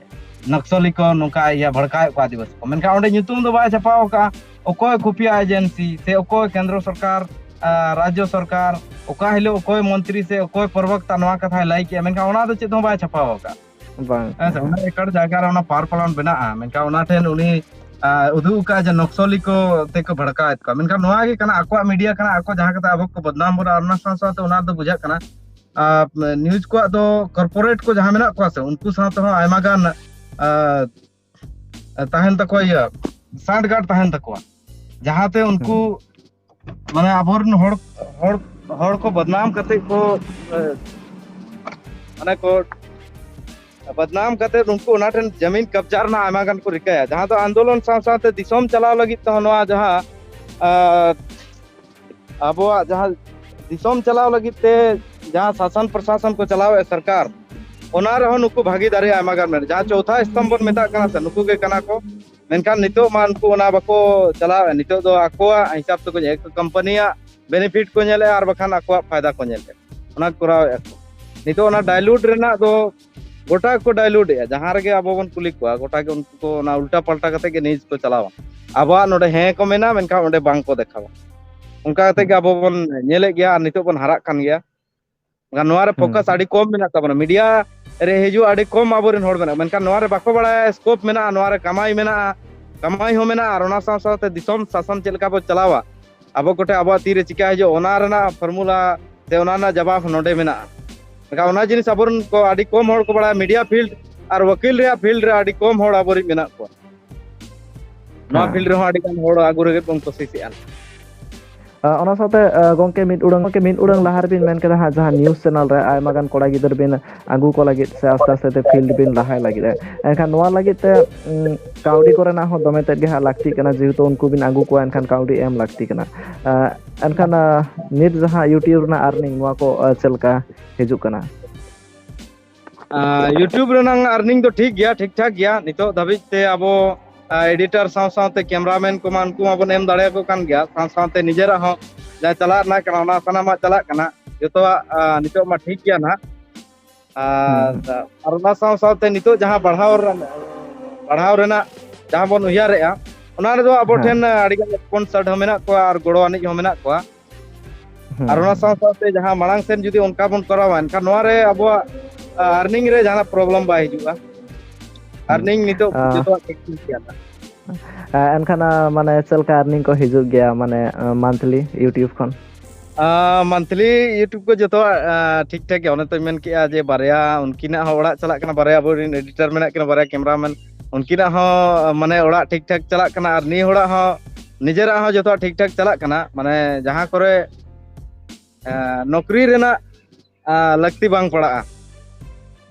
ᱱᱚᱠᱥᱚᱞᱤ ᱠᱚ ᱱᱚᱝᱠᱟ ᱤᱭᱟᱹ ᱵᱷᱟᱲᱠᱟᱣᱮᱫ ᱠᱚᱣᱟ ᱟᱹᱫᱤᱵᱟᱹᱥᱤ ᱠᱚ, ᱢᱮᱱᱠᱷᱟᱱ ᱚᱸᱰᱮ ᱧᱩᱛᱩᱢ ᱫᱚ ᱵᱟᱭ ᱪᱷᱟᱯᱟᱣ ᱟᱠᱟᱫᱼᱟ᱾ ᱚᱠᱚᱭ ᱠᱷᱩᱯᱤᱭᱟ ᱮᱡᱮᱱᱥᱤ ᱥᱮ ᱚᱠᱚᱭ ᱠᱮᱱᱫᱨᱚ ᱥᱚᱨᱠᱟᱨ, ᱟ, ᱨᱟᱡᱽᱡᱚ ᱥᱚᱨᱠᱟᱨ, ᱚᱠᱟ ᱦᱤᱞᱳᱜ ᱚᱠᱚᱭ ᱢᱚᱱᱛᱨᱤ ᱥᱮ ᱚᱠᱚᱭ ᱯᱨᱚᱵᱚᱠᱛᱟ ᱱᱚᱣᱟ ᱠᱟᱛᱷᱟᱭ ᱞᱟᱹᱭ ᱠᱮᱜᱼᱟ, ᱢᱮᱱᱠᱷᱟᱱ ᱚᱱᱟ ᱫᱚ ᱪᱮᱫ ᱦᱚᱸ ᱵᱟᱭ ᱪᱷᱟᱯᱟᱣ ᱟᱠᱟᱫᱼᱟ᱾ ᱵᱟᱝ, ᱦᱮᱸ ᱥᱮ, ᱦᱮᱸ᱾ ᱚᱱᱟ ᱮᱠᱟᱨ ᱡᱟᱭᱜᱟ ᱨᱮ ᱚᱱᱟ ᱯᱟᱣᱟᱨ ᱯᱞᱟᱱᱴ ᱢᱮᱱᱟᱜᱼᱟ, ᱢᱮᱱᱠᱷᱟᱱ ᱚᱱᱟ ᱴᱷᱮᱱ ᱩᱱᱤ, ᱟ, ᱩᱫᱩᱜ ᱟᱠᱟᱫᱼᱟ ᱡᱮ ᱱᱚᱠᱥᱚᱞᱤ ᱠᱚ ᱛᱮᱠᱚ ᱵᱷᱟᱲᱠᱟᱣᱮᱫ ᱠᱚᱣᱟ, ᱢᱮᱱᱠᱷᱟᱱ ᱱᱚᱣᱟ ᱜᱮ ᱠᱟᱱᱟ ᱟᱠᱚᱣᱟᱜ ᱢᱤᱰᱤᱭᱟ ᱠᱟᱱᱟ, ᱟᱠᱚ ᱡᱟᱦᱟᱸ ᱠᱟᱛᱮ ᱟᱵᱚ ᱠᱚ ᱵᱚᱫᱱᱟᱢ ᱵᱚᱱᱟ, ᱟᱨ ᱚᱱᱟ ᱥᱟᱶ ᱥᱟᱶᱛᱮ ᱚᱱᱟ ᱫᱚ ᱵᱩᱡᱷᱟᱹᱜ ᱠᱟᱱᱟ, ᱟ, ᱱᱤᱭᱩᱡᱽ ᱠᱚᱣᱟᱜ ᱫᱚ ᱠᱚᱨᱯᱳᱨᱮᱴ ᱠᱚ ᱡᱟᱦᱟᱸ ᱢᱮᱱᱟᱜ ᱠᱚᱣᱟ ᱥᱮ, ᱩᱱᱠᱩ ᱥᱟᱶ ᱛᱮᱦᱚᱸ ᱟᱭᱢᱟ ᱜᱟᱱ, ᱟ, ᱛᱟᱦᱮᱱ ᱛᱟᱠᱚᱣᱟ, ᱤᱭᱟᱹ, ᱥᱟᱸᱴᱜᱟᱸᱴ ᱛᱟᱦᱮᱱ ᱛᱟᱠᱚᱣᱟ, ᱡᱟᱦᱟᱸᱛᱮ ᱩᱱᱠᱩ, ᱦᱩᱸ᱾ ᱢᱟᱱᱮ, ᱟᱵᱚᱨᱮᱱ ᱦᱚᱲ, ᱦᱚᱲ, ᱦᱚᱲ ᱠᱚ ᱵᱚᱫᱱᱟᱢ ᱠᱟᱛᱮ ᱠᱚ, ᱮ, ᱢᱟᱱᱮ ᱠᱚ ᱵᱚᱫᱱᱟᱢ ᱠᱟᱛᱮ ᱩᱱᱠᱩ ᱚᱱᱟ ᱴᱷᱮᱱ ᱡᱟᱢᱤᱱ ᱠᱟᱵᱡᱟ ᱨᱮᱱᱟᱜ ᱟᱭᱢᱟ ᱜᱟᱱ ᱠᱚ ᱨᱤᱠᱟᱹᱭᱟ, ᱡᱟᱦᱟᱸ ᱫᱚ ᱟᱱᱫᱳᱞᱚᱱ ᱥᱟᱶ ᱥᱟᱶᱛᱮ ᱫᱤᱥᱚᱢ ᱪᱟᱞᱟᱣ ᱞᱟᱹᱜᱤᱫ ᱛᱮᱦᱚᱸ ᱱᱚᱣᱟ ᱡᱟᱦᱟᱸ, ᱟ, ᱟᱵᱚᱣᱟᱜ ᱡᱟᱦᱟᱸ ᱫᱤᱥᱚᱢ ᱪᱟᱞᱟᱣ ᱞᱟᱹᱜᱤᱫ ᱛᱮ ᱡᱟᱦᱟᱸ ᱥᱟᱥᱚᱱ ᱯᱨᱚᱥᱟᱥᱚᱱ ᱠᱚ ᱪᱟᱞᱟᱣᱮᱫᱼᱟ ᱥᱚᱨᱠᱟᱨ, ᱚᱱᱟ ᱨᱮᱦᱚᱸ ᱱᱩᱠᱩ ᱵᱷᱟᱹᱜᱤᱫᱟᱨᱤ ᱟᱭᱢᱟ ᱜᱟᱱ ᱢᱮᱱᱟᱜᱼᱟ᱾ ᱡᱟᱦᱟᱸ ᱪᱳᱣᱛᱷᱟ ᱥᱛᱚᱢᱵᱷ ᱵᱚᱱ ᱢᱮᱛᱟᱜ ᱠᱟᱱᱟ ᱥᱮ, ᱱᱩᱠᱩ ᱜᱮ ᱠᱟᱱᱟ ᱠᱚ᱾ ᱢᱮᱱᱠᱷᱟᱱ ᱱᱤᱛᱚᱜ ᱢᱟ ᱩᱱᱠᱩ ᱚᱱᱟ ᱵᱟᱠᱚ ᱪᱟᱞᱟᱣᱮᱫᱼᱟ᱾ ᱱᱤᱛᱚᱜ ᱫᱚ ᱟᱠᱚᱣᱟᱜ ᱦᱤᱥᱟᱹᱵ ᱛᱮᱠᱚ ᱧᱮᱞᱮᱫ, ᱠᱳᱢᱯᱟᱱᱤᱭᱟᱜ ᱵᱮᱱᱤᱯᱷᱤᱴ ᱠᱚ ᱧᱮᱞᱮᱫᱼᱟ ᱟᱨ ᱵᱟᱠᱷᱟᱱ ᱟᱠᱚᱣᱟᱜ ᱯᱷᱟᱭᱫᱟ ᱠᱚ ᱧᱮᱞᱮᱫᱼᱟ, ᱚᱱᱟ ᱠᱚ ᱠᱚᱨᱟᱣᱮᱫᱼᱟ ᱠᱚ᱾ ᱱᱤᱛᱚᱜ ᱚᱱᱟ ᱰᱟᱭᱞᱩᱴ ᱨᱮᱱᱟᱜ ᱫᱚ ᱜᱚᱴᱟ ᱠᱚ ᱰᱟᱭᱞᱩᱴ ᱮᱫᱼᱟ᱾ ᱡᱟᱦᱟᱸ ᱨᱮᱜᱮ ᱟᱵᱚ ᱵᱚᱱ ᱠᱩᱞᱤ ᱠᱚᱣᱟ, ᱜᱚᱴᱟ ᱜᱮ ᱩᱱᱠᱩ ᱠᱚ ᱚᱱᱟ ᱩᱞᱴᱟ ᱯᱟᱞᱴᱟ ᱠᱟᱛᱮ ᱜᱮ ᱱᱤᱭᱩᱡᱽ ᱠᱚ ᱪᱟᱞᱟᱣᱟ᱾ ᱟᱵᱚᱣᱟᱜ ᱱᱚᱰᱮ ᱦᱮᱸ ᱠᱚ ᱢᱮᱱᱟ, ᱢᱮᱱᱠᱷᱟᱱ ᱚᱸᱰᱮ ᱵᱟᱝ ᱠᱚ ᱫᱮᱠᱷᱟᱣᱟ᱾ ᱚᱱᱠᱟ ᱠᱟᱛᱮ ᱜᱮ ᱟᱵᱚ ᱵᱚᱱ ᱧᱮᱞᱮᱫ ᱜᱮᱭᱟ ᱟᱨ ᱱᱤᱛᱚᱜ ᱵᱚᱱ ᱦᱟᱨᱟᱜ ᱠᱟᱱ ᱜᱮᱭᱟ᱾ ᱢᱮᱱᱠᱷᱟᱱ ᱱᱚᱣᱟ ᱨᱮ ᱦᱩᱸ᱾ ᱯᱷᱳᱠᱟᱥ ᱟᱹᱰᱤ ᱠᱚᱢ ᱢᱮᱱᱟᱜ ᱛᱟᱵᱚᱱᱟ, ᱢᱤᱰᱤᱭᱟ ᱨᱮ ᱦᱤᱡᱩᱜ ᱟᱹᱰᱤ ᱠᱚᱢ ᱟᱵᱚᱨᱮᱱ ᱦᱚᱲ ᱢᱮᱱᱟᱜᱼᱟ, ᱢᱮᱱᱠᱷᱟᱱ ᱱᱚᱣᱟ ᱨᱮ ᱵᱟᱠᱚ ᱵᱟᱲᱟᱭᱟ ᱥᱠᱳᱯ ᱢᱮᱱᱟᱜᱼᱟ, ᱱᱚᱣᱟ ᱨᱮ ᱠᱟᱢᱟᱭ ᱢᱮᱱᱟᱜᱼᱟ, ᱠᱟᱢᱟᱭ ᱦᱚᱸ ᱢᱮᱱᱟᱜᱼᱟ ᱟᱨ ᱚᱱᱟ ᱥᱟᱶ ᱥᱟᱶᱛᱮ ᱫᱤᱥᱚᱢ ᱥᱟᱥᱚᱱ ᱪᱮᱫ ᱞᱮᱠᱟ ᱵᱚ ᱪᱟᱞᱟᱣᱟ, ᱟᱵᱚ ᱠᱚᱴᱷᱮᱱ ᱟᱵᱚᱣᱟᱜ ᱛᱤᱨᱮ ᱪᱤᱠᱟ ᱦᱤᱡᱩᱜᱼᱟ, ᱚᱱᱟ ᱨᱮᱱᱟᱜ ᱯᱷᱚᱨᱢᱩᱞᱟ ᱥᱮ ᱚᱱᱟ ᱨᱮᱱᱟᱜ ᱡᱟᱵᱟᱵ ᱱᱚᱰᱮ ᱢᱮᱱᱟᱜᱼᱟ᱾ ᱢᱮᱱᱠᱷᱟᱱ ᱚᱱᱟ ᱡᱤᱱᱤᱥ ᱟᱵᱚᱨᱮᱱ ᱠᱚ ᱟᱹᱰᱤ ᱠᱚᱢ ᱦᱚᱲ ᱠᱚ ᱵᱟᱲᱟᱭᱟ, ᱢᱤᱰᱤᱭᱟ ᱯᱷᱤᱞᱰ ᱟᱨ ᱣᱟᱹᱠᱤᱞ ᱨᱮᱭᱟᱜ ᱯᱷᱤᱞᱰ ᱨᱮ ᱟᱹᱰᱤ ᱠᱚᱢ ᱦᱚᱲ ᱟᱵᱚᱨᱮᱱ ᱢᱮᱱᱟᱜ ᱠᱚᱣᱟ᱾ ᱱᱚᱣᱟ ᱦᱮᱸ᱾ ᱯᱷᱤᱞᱰ ᱨᱮᱦᱚᱸ ᱟᱹᱰᱤ ᱜᱟᱱ ᱦᱚᱲ ᱟᱹᱜᱩ ᱞᱟᱹᱜᱤᱫ ᱵᱚᱱ ᱠᱳᱥᱤᱥᱮᱜᱼᱟ᱾ ᱟᱸ, ᱚᱱᱟ ᱥᱟᱶᱛᱮ, ᱟᱸ, ᱜᱚᱢᱠᱮ ᱢᱤᱫ ᱩᱰᱟᱹᱝ, ᱜᱚᱢᱠᱮ ᱢᱤᱫ ᱩᱰᱟᱹᱝ ᱞᱟᱦᱟ ᱨᱮᱵᱤᱱ ᱢᱮᱱ ᱠᱮᱫᱟ ᱦᱟᱸᱜ, ᱡᱟᱦᱟᱸ ᱱᱤᱭᱩᱡᱽ ᱪᱮᱱᱮᱞ ᱨᱮ ᱟᱭᱢᱟ ᱜᱟᱱ ᱠᱚᱲᱟ ᱜᱤᱫᱟᱹᱨ ᱵᱤᱱ ᱟᱹᱜᱩ ᱠᱚ ᱞᱟᱹᱜᱤᱫ ᱥᱮ ᱟᱥᱛᱮ ᱟᱥᱛᱮ ᱛᱮ ᱯᱷᱤᱞᱰ ᱵᱤᱱ ᱞᱟᱦᱟᱭ ᱞᱟᱹᱜᱤᱫ᱾ ᱮᱱᱠᱷᱟᱱ ᱱᱚᱣᱟ ᱞᱟᱹᱜᱤᱫ ᱛᱮ, ᱩᱸ, ᱠᱟᱹᱣᱰᱤ ᱠᱚᱨᱮᱱᱟᱜ ᱦᱚᱸ ᱫᱚᱢᱮ ᱛᱮᱫ ᱜᱮ ᱦᱟᱸᱜ ᱞᱟᱹᱠᱛᱤᱜ ᱠᱟᱱᱟ, ᱡᱮᱦᱮᱛᱩ ᱩᱱᱠᱩ ᱵᱤᱱ ᱟᱹᱜᱩ ᱠᱚᱣᱟ, ᱮᱱᱠᱷᱟᱱ ᱠᱟᱹᱣᱰᱤ ᱮᱢ ᱞᱟᱹᱠᱛᱤ ᱠᱟᱱᱟ᱾ ᱟᱸ, ᱮᱱᱠᱷᱟᱱ, ᱟᱸ, ᱱᱤᱛ ᱡᱟᱦᱟᱸ YouTube ᱨᱮᱱᱟᱜ earning, ᱱᱚᱣᱟ ᱠᱚ, ᱟᱸ, ᱪᱮᱫ ᱞᱮᱠᱟ ᱦᱤᱡᱩᱜ ᱠᱟᱱᱟ? ᱟᱸ, YouTube ᱨᱮᱱᱟᱝ earning ᱫᱚ ᱴᱷᱤᱠ ᱜᱮᱭᱟ, ᱴᱷᱤᱠ ᱴᱷᱟᱠ ᱜᱮᱭᱟ᱾ ᱱᱤᱛᱚᱜ ᱫᱷᱟᱹᱵᱤᱡ ᱛᱮ ᱟᱵᱚ, ᱟᱸ, editor ᱥᱟᱶ ᱥᱟᱶᱛᱮ cameraman ᱠᱚᱢᱟ ᱩᱱᱠᱩ ᱢᱟᱵᱚᱱ ᱮᱢ ᱫᱟᱲᱮᱭᱟᱠᱚ ᱠᱟᱱ ᱜᱮᱭᱟ, ᱥᱟᱶ ᱥᱟᱶᱛᱮ ᱱᱤᱡᱮᱨᱟᱜ ᱦᱚᱸ ᱡᱟᱦᱟᱸ ᱪᱟᱞᱟᱜ ᱨᱮᱱᱟᱜ ᱠᱟᱱᱟ, ᱚᱱᱟ ᱥᱟᱱᱟᱢᱟᱜ ᱪᱟᱞᱟᱜ ᱠᱟᱱᱟ᱾ ᱡᱚᱛᱚᱣᱟᱜ, ᱟᱸ, ᱱᱤᱛᱚᱜ ᱢᱟ ᱴᱷᱤᱠ ᱜᱮᱭᱟ ᱱᱟᱦᱟᱜ᱾ ᱟᱨ, ᱦᱩᱸ᱾ ᱟᱨ ᱚᱱᱟ ᱥᱟᱶ ᱥᱟᱶᱛᱮ ᱱᱤᱛᱚᱜ ᱡᱟᱦᱟᱸ ᱵᱟᱲᱦᱟᱣ ᱨᱮᱱᱟᱜ, ᱵᱟᱲᱦᱟᱣ ᱨᱮᱱᱟᱜ ᱡᱟᱦᱟᱸ ᱵᱚᱱ ᱩᱭᱦᱟᱹᱨᱮᱜᱼᱟ, ᱚᱱᱟ ᱨᱮᱫᱚ ᱟᱵᱚ ᱦᱮᱸ᱾ ᱴᱷᱮᱱ ᱟᱹᱰᱤᱜᱟᱱ sponsor ᱦᱚᱸ ᱢᱮᱱᱟᱜ ᱠᱚᱣᱟ ᱟᱨ ᱜᱚᱲᱚ ᱟᱹᱱᱤᱡ ᱦᱚᱸ ᱢᱮᱱᱟᱜ ᱠᱚᱣᱟ᱾ ᱦᱩᱸ, ᱟᱨ ᱚᱱᱟ ᱦᱩᱸ᱾ ᱥᱟᱶ ᱥᱟᱶᱛᱮ ᱡᱟᱦᱟᱸ ᱢᱟᱲᱟᱝ ᱥᱮᱱ ᱡᱩᱫᱤ ᱚᱱᱠᱟ ᱵᱚᱱ ᱠᱚᱨᱟᱣᱟ, ᱮᱱᱠᱷᱟᱱ ᱱᱚᱣᱟ ᱨᱮ ᱟᱵᱚᱣᱟᱜ, ᱟ, earning ᱨᱮ ᱡᱟᱦᱟᱱᱟᱜ problem ᱵᱟᱭ ᱦᱤᱡᱩᱜᱼᱟ᱾ ᱦᱩᱸ᱾ Earning ᱱᱤᱛᱚᱜ ᱟ, ᱡᱚᱛᱚᱣᱟᱜ ᱴᱷᱤᱠ ᱴᱷᱤᱠ ᱜᱮᱭᱟ ᱱᱟᱜ᱾ ᱟ, ᱮᱱᱠᱷᱟᱱ, ᱟ, ᱢᱟᱱᱮ ᱪᱮᱫ ᱞᱮᱠᱟ earning ᱠᱚ ᱦᱤᱡᱩᱜ ᱜᱮᱭᱟ, ᱢᱟᱱᱮ, ᱟ, monthly YouTube ᱠᱷᱚᱱ? ᱟ, monthly YouTube ᱠᱚ ᱡᱚᱛᱚᱣᱟᱜ, ᱟ, ᱴᱷᱤᱠ ᱴᱷᱟᱠ ᱜᱮᱭᱟ᱾ ᱚᱱᱮ ᱛᱚᱧ ᱢᱮᱱ ᱠᱮᱜᱼᱟ ᱡᱮ ᱵᱟᱨᱭᱟ ᱩᱱᱠᱤᱱᱟᱜ ᱦᱚᱸ ᱚᱲᱟᱜ ᱪᱟᱞᱟᱜ ᱠᱟᱱᱟ, ᱵᱟᱨᱭᱟ ᱟᱵᱚᱨᱮᱱ editor ᱢᱮᱱᱟᱜ ᱠᱤᱱᱟ, ᱵᱟᱨᱭᱟ cameraman, ᱩᱱᱠᱤᱱᱟᱜ ᱦᱚᱸ ᱢᱟᱱᱮ ᱚᱲᱟᱜ ᱴᱷᱤᱠ ᱴᱷᱟᱠ ᱪᱟᱞᱟᱜ ᱠᱟᱱᱟ, ᱟᱨ ᱱᱤᱭᱟᱹ ᱦᱚᱲᱟᱜ ᱦᱚᱸ ᱱᱤᱡᱮᱨᱟᱜ ᱦᱚᱸ ᱡᱚᱛᱚᱣᱟᱜ ᱴᱷᱤᱠ ᱴᱷᱟᱠ ᱪᱟᱞᱟᱜ ᱠᱟᱱᱟ᱾ ᱢᱟᱱᱮ ᱡᱟᱦᱟᱸ ᱠᱚᱨᱮ, ᱮᱸ, ᱱᱚᱠᱨᱤ ᱨᱮᱱᱟᱜ, ᱮᱸ, ᱞᱟᱹᱠᱛᱤ ᱵᱟᱝ ᱯᱟᱲᱟᱜᱼᱟ,